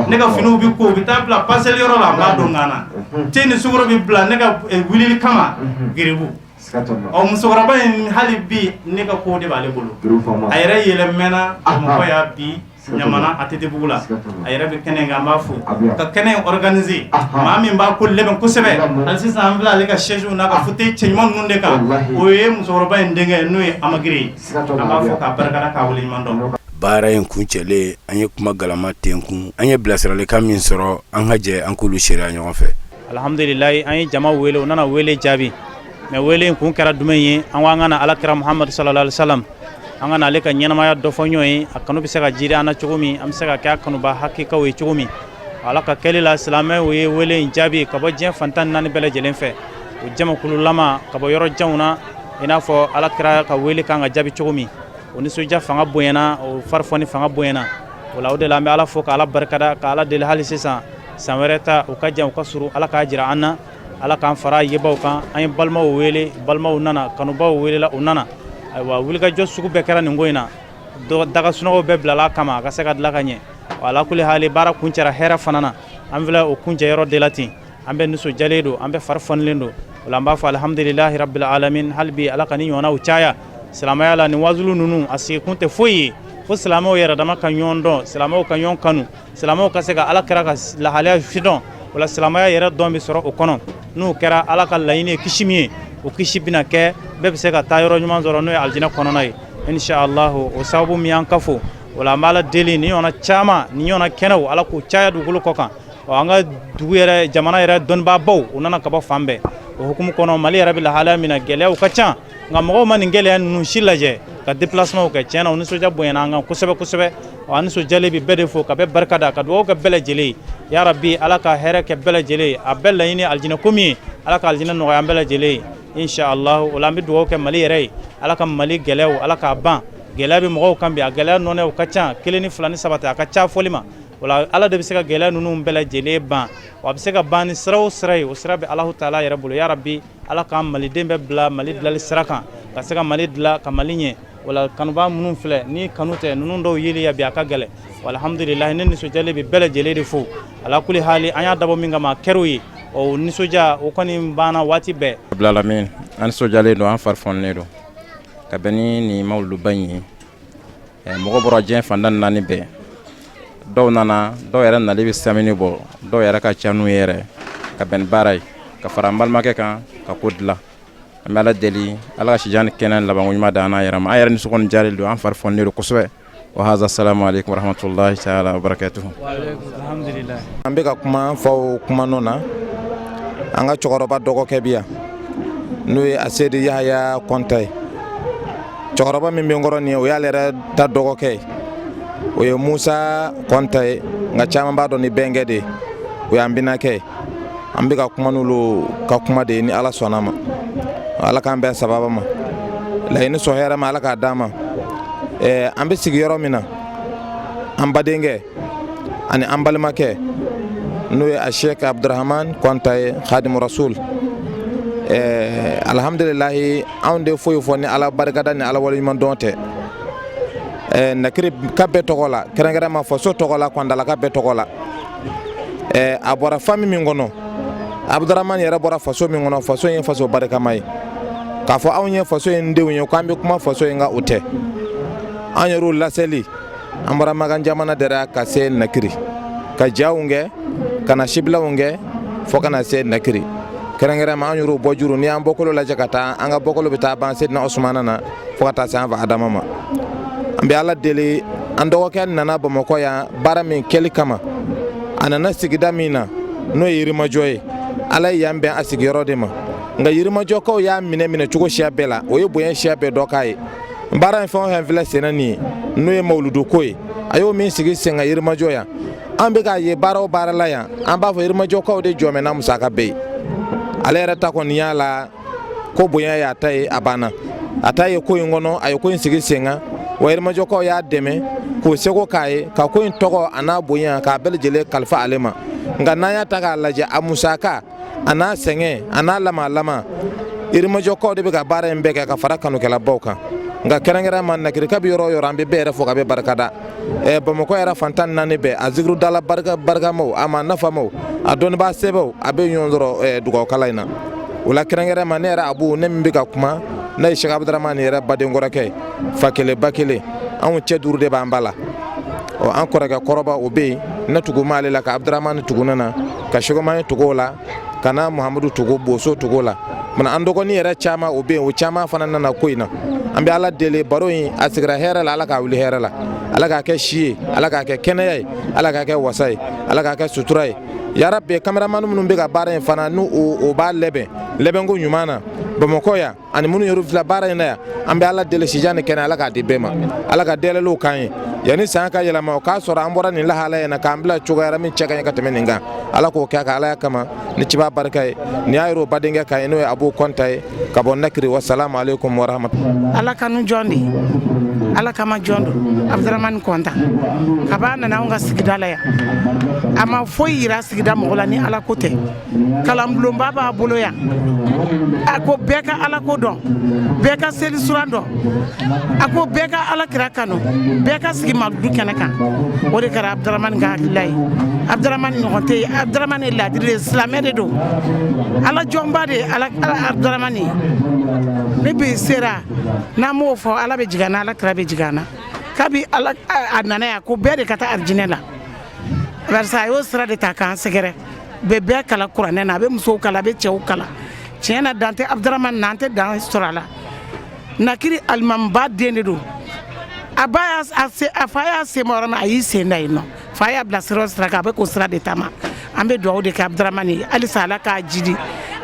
Ne ka finiw bɛ ko, u bɛ taa bila paseli yɔrɔ la, n b'a don n na te ni sukaro bɛ bila ne ka wulili kama geribu. Ɔ musokɔrɔba in, hali bi ne ka ko de b'ale bolo. A yɛrɛ yɛlɛmɛna Bamakɔ yan bi, Ɲamana ATT bugu la, a yɛrɛ bɛ kɛnɛ kan. An b'a fo ka kɛnɛ in organiser, maa min b'a ko labɛn kosɛbɛ. Hali sisan an filɛ ale ka chaise n'a ka fauteuil cɛɲuman ninnu de kan, o ye musokɔrɔba in denkɛ, n'o ye Amagiri ye. An b'a fo k'a barikada, k'a waleɲuman dɔn. Baara in kuncɛlen, an ye kuma galama tenkun. An ye bilasiralikan min sɔrɔ, an ka jɛ an k'olu seereya ɲɔgɔn fɛ. Alhamdulilayi, an ye jama wele, u nana wele jaabi. Mais wele in kun kɛra jumɛn ye? An ko an ka na Alakira Muhamadu sallallahu alaihi wasallam, an ka na ale ka ɲɛnamaya dɔ fɔ ɲɔgɔn ye, a kanu bɛ se ka jiri an na cogo min, an bɛ se ka kɛ a kanuba hakikaw ye cogo min. Ala ka kɛli la, silamɛw ye wele in jaabi ka bɔ diɲɛ fan 14 bɛɛ lajɛlen fɛ, o jamakululama ka bɔ yɔrɔ janw na, i n'a fɔ Alakira ka wele kan ka jaabi cogo min. O nisɔndiya fanga bonyana, o farifoni fanga bonyana. O la, o de la an bɛ Ala fo ka Ala barikada, ka Ala deli hali sisan, san wɛrɛ ta, u ka jan, u ka surun, Ala k'a jira an na, Ala k'an fara yebaw kan. An ye balimaw wele, balimaw nana, kanubaw welela, u nana. Ayiwa, wulikajɔ sugu bɛɛ kɛra nin ko in na, daga sunɔgɔw bɛɛ bilala a kama a ka se ka dilan ka ɲɛ. Ala kuli hali, baara kuncɛra hɛrɛ fana na. An filɛ o kuncɛ yɔrɔ de la ten. An bɛ nisɔndiyalen don, an bɛ fari fɔnilen don. O la, an b'a fɔ alhamdulilahi rabbil alamin. Hali bi, Ala ka ni ɲɔgɔnnaw caya silamɛya la. Nin wajulu ninnu, a sigikun tɛ foyi ye fo silamɛw yɛrɛ dama ka ɲɔgɔn dɔn, silamɛw ka ɲɔgɔn kanu, silamɛw ka se ka Ala kira ka lahalaya sidɔn. O la, silamɛya yɛrɛ dɔn bɛ sɔrɔ o kɔnɔ. N'o kɛra, Ala ka laɲini ye kisi min ye, o kisi bɛna kɛ, bɛɛ bɛ se ka taa yɔrɔ ɲuman sɔrɔ, n'o ye alijinɛ kɔnɔna ye, inshallah. O sababu min y'an kafo o la, an b'Ala deli, ni ɲɔgɔnna caman, ni ɲɔgɔnna kɛnɛw, Ala k'o caya dugukolo kɔ kan. An ka dugu yɛrɛ, jamana yɛrɛ dɔnnibaabaw, u nana ka bɔ fan bɛɛ. O hukumu kɔnɔ, Mali yɛrɛ bɛ lahalaya min na, gɛlɛyaw ka ca, nka mɔgɔw ma nin gɛlɛya ninnu si lajɛ ka déplacement kɛ. Tiɲɛ na, o nisɔndiya bonyana an kan kosɛbɛ kosɛbɛ. An nisɔndiyalen bɛ bɛɛ de fo ka bɛɛ barika da, ka dugawu kɛ bɛɛ lajɛlen ye. Ya rabi, Ala ka hɛrɛ kɛ bɛɛ lajɛlen ye. A bɛɛ laɲini alijinɛ ko min ye, Ala ka alijinɛ nɔgɔya an bɛɛ lajɛlen ye, inshallah. O la, an bɛ dugawu kɛ Mali yɛrɛ ye, Ala ka Mali gɛlɛyaw, Ala k'a ban. Gɛlɛya bɛ mɔgɔw kan bi, a gɛlɛya nɔnɛw ka ca, kelen ni fila ni saba tɛ, a ka ca fɔli ma. O la, Ala de bɛ se ka gɛlɛya ninnu bɛɛ lajɛlen ban wa. A bɛ se ka ban ni sira o sira ye, o sira bɛ Alahu taala yɛrɛ bolo. Ya rabi, Ala k'an maliden bɛɛ bila Mali dilali sira kan, ka se ka Mali dilan, ka Mali ɲɛ. O la, kanubaa minnu filɛ ni kanu tɛ, ninnu dɔw yeli ya bi, a ka gɛlɛn. Alhamdulilahi, ne nisɔndiyalen bɛ bɛɛ lajɛlen de fo. Ala kuli hali, an y'a dabɔ min kama, a kɛr'o ye. O nisɔndiya, o kɔni banna waati bɛɛ. Bilalamin, an nisɔndiyalen don, an fari fɔnnen don ka bɛn ni nin mawuluduba in ye. Mɔgɔ bɔra diɲɛ fan 14 bɛɛ, dɔw nana, dɔw yɛrɛ nali bɛ samini bɔ, dɔw yɛrɛ ka ca n'u yɛrɛ ka bɛn ni baara ye, ka fara an balimakɛ kan ka ko dilan. An bɛ Ala deli, Ala ka sijan ni kɛnɛ labanko ɲuman d'an n'a yɛrɛ ma. An yɛrɛ nisɔn diyalen don, an fari fɔnnen don kosɛbɛ. Wa haza, salamu aleykum warahmatulahi taala wabarakatuhu. An bɛ ka kuma an faw kuma nɔ na. An ka cɛkɔrɔba dɔgɔkɛ bi yan, n'o ye Asedi Yahaya Kɔnta ye. Cɛkɔrɔba min bɛ n kɔrɔ nin ye, o y'ale yɛrɛ ta dɔgɔkɛ ye, o ye Musa Kɔnta ye, nka caman b'a dɔn ni bɛnkɛ de ye, o y'an binaakɛ ye. An bɛ ka kuma n'olu ka kuma de ye ni Ala sɔnna ma. Ala k'an bɛn sababa ma, laɲini sɔn hɛrɛ ma, Ala k'a d'an ma. An bɛ sigi yɔrɔ min na, an badenkɛ ani an balimakɛ, n'o ye a Sheikh Abdurahman Kɔnta ye, Khadimu Rasul. Alhamdulilahi, anw de foyi fɔ ni Ala barikada ni Ala waleɲuman dɔn tɛ. Nakiri ka bɛɛ tɔgɔ la, kɛrɛnkɛrɛnma faso tɔgɔ la, Kɔndalaka bɛɛ tɔgɔ la. A bɔra famille min kɔnɔ, Abdurahman yɛrɛ bɔra faso min kɔnɔ, faso ye faso barikama ye. K'a fɔ anw ye faso in denw ye k'an bɛ kuma faso in kan, o tɛ. An yɛrɛw laseli, an bɔra Makan jamana dɛrɛ ka se Nakiri, ka jaw kɛ, ka na sibilaw kɛ, fo ka na se Nakiri. Kɛrɛnkɛrɛnma an yɛrɛw bɔjuru, n'i y'an bɔkolo lajɛ ka taa, an ka bɔkolo bɛ taa ban Sedina Osumana na fo ka taa se an fa Adama ma. An bɛ Ala deli, an dɔgɔkɛ nana Bamakɔ yan baara min kɛli kama, a nana sigida min na, n'o ye Yirimajɔ ye, Ala ye yan bɛn a sigiyɔrɔ de ma. Nka Yirimajɔkaw y'a minɛ minɛ cogo siya bɛɛ la, o ye bonya siya bɛɛ dɔ k'a ye. Baara in fɛn o fɛn filɛ senna nin ye, n'o ye mawuludu ko ye, a y'o min sigi sen kan Yirimajɔ yan, an bɛ k'a ye baara o baara la yan, an b'a fɔ Yirimajɔkaw de jɔmɛ n'a musaka bɛɛ ye. Ale yɛrɛ ta kɔni y'a la ko bonya y'a ta ye, a banna a ta ye ko in kɔnɔ, a ye ko in sigi sen kan wa. Yirimajɔkaw y'a dɛmɛ k'o seko k'a ye, ka ko in tɔgɔ a n'a bonya k'a bɛɛ lajɛlen kalifa ale ma. Nka n'an y'a ta k'a lajɛ, a musaka a n'a sɛgɛn a n'a lamalama, Yirimajɔkaw de bɛ ka baara in bɛɛ kɛ ka fara kanukɛlabaw kan. Nka kɛrɛnkɛrɛn ma, Nakirika bɛ yɔrɔ o yɔrɔ, an bɛ bɛɛ yɛrɛ fo ka bɛɛ barikada. Bamakɔ yɛrɛ fantan naani bɛɛ, a zikirudala barika barikamaw, a ma nafamaw, a dɔnnibaa sɛbɛw, a bɛ ɲɔgɔn sɔrɔ dugawukala in na. O la kɛrɛnkɛrɛn ma, ne yɛrɛ Abu, ne min bɛ ka kuma, ne ye Cheikh Abdramani yɛrɛ baden kɔrɔkɛ ye, fa kelen ba kelen. Anw cɛ duuru de b'an ba la. Ɔ, an kɔrɔkɛ kɔrɔba o bɛ yen, ne tugu m'ale la, ka Abdramani tugu ne na, ka Sɛgɛmaye tugu o la, ka na Muhamadu tugu Boso tugu o la. Mana an dɔgɔnin yɛrɛ caman o bɛ yen, o caman fana nana ko in na. An bɛ Ala deli, baro in a sigira hɛrɛ la, Ala k'a wuli hɛrɛ la, Ala k'a kɛ si ye, Ala k'a kɛ kɛnɛya ye, Ala k'a kɛ wasa ye, Ala k'a kɛ sutura ye. Yarabi, cameraman minnu bɛ ka baara in fana, n'u o b'a lɛbɛn lɛbɛnko ɲuman na Bamakɔ yan, ani minnu yɛrɛ filɛ baara in na yan, an bɛ Ala deli, sijan ni kɛnɛ, Ala k'a di bɛɛ ma, Ala ka dɛlɛliw k'an ye yanni san ka yɛlɛma, o k'a sɔrɔ an bɔra nin lahala in na k'an bila cogoya wɛrɛ min cɛ ka ɲi ka tɛmɛ nin kan. Ala k'o kɛ a ka Alaya kama ni ciba barika ye. Nin y'a yɛrɛ badenkɛ kan ye, n'o ye Abu Kɔnta ye ka bɔ Nakiri. Wasalamu aleykum warahmatulah. Ala kanu jɔn de, Ala kama jɔn don. Abdramani Kɔnta, kab'a nana anw ka sigida la yan, a ma foyi yira sigida mɔgɔ la ni Ala ko tɛ. Kalanbulonba b'a bolo yan. A ko bɛɛ ka Ala ko dɔn, bɛɛ ka seli suran dɔn, a ko bɛɛ ka Ala kira kanu, bɛɛ ka sigi maludu kɛnɛ kan. O de kɛra Abdramani ka hakilila ye. Abdramani ɲɔgɔn tɛ yen. Abdramani ye ladiri de ye, silamɛ de don, Ala jɔnba de ye. Ala Abdramani ye ne bi sera n'an m'o fɔ, Ala bɛ jigin an na, Ala kira bɛ jigin an na. Kabi Ala a nana yan, ko bɛɛ de ka taa arijinɛ la, barisa a y'o sira de ta k'an sɛgɛrɛ. Bɛ bɛɛ kalan kuranɛ na, a bɛ musow kalan, a bɛ cɛw kalan. Tiɲɛ na, dan tɛ Abdramani na, an tɛ dan sɔrɔ a la. Nakiri alimamiba den de don. A ba y'a se, a fa y'a sen bɔ yɔrɔ min, a y'i sen da yen nɔ. Fa y'a bila sira o sira kan, a bɛ k'o sira de taama. An bɛ dugawu de kɛ Abdramani ye halisa, Ala k'a jidi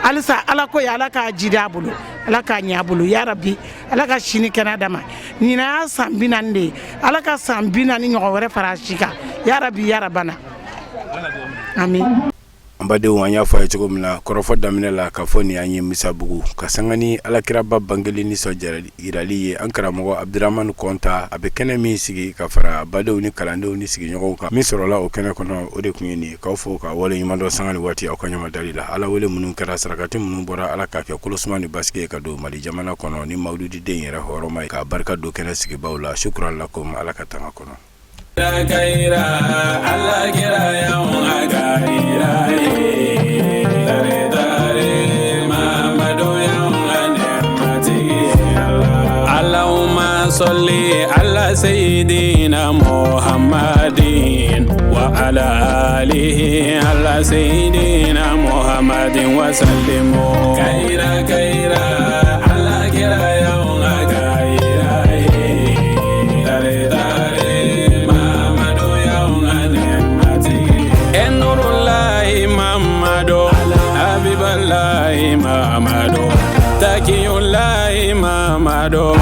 halisa, Ala ko ye, Ala k'a jidi a bolo, Ala k'a ɲɛ a bolo. Yarabi, Ala ka sini kɛnɛ d'a ma. Ɲinan y'a san 40 de ye, Ala ka san 40 ɲɔgɔn wɛrɛ fara a si kan. Yarabi, yarabana, amin. An badenw, an y'a fɔ a ye cogo min na kɔrɔfɔ daminɛ la, k'a fɔ nin an ye Misabugu ka sanga ni alakiraba bangeli nisɔn yirali ye. An karamɔgɔ Abdramani Kɔnta, a bɛ kɛnɛ min sigi ka fara badenw ni kalandenw ni sigiɲɔgɔnw kan, min sɔrɔla o kɛnɛ kɔnɔ, o de tun ye nin. K'aw fo ka wale ɲuman dɔn sanga ni waati aw ka ɲamadali la. Ala wele minnu kɛra, sarakati minnu bɔra, Ala k'a kɛ kolosuma ni basigi ye ka don Mali jamana kɔnɔ ni mawuludiden yɛrɛ hɔrɔma ye, k'a barika don kɛnɛ sigibaw la. Shukran lakum. Ala ka tanga kɔnɔ. Allahumma salli ala sayyidina Muhammadin wa ala alihi ala sayyidina Muhammadin wa sallimu kaira kaira ala kira ya kaira tare tare Mamadu ya matigi Enurullahi Mamadu Habiballahi Mamadu Takiyullahi Mamadu.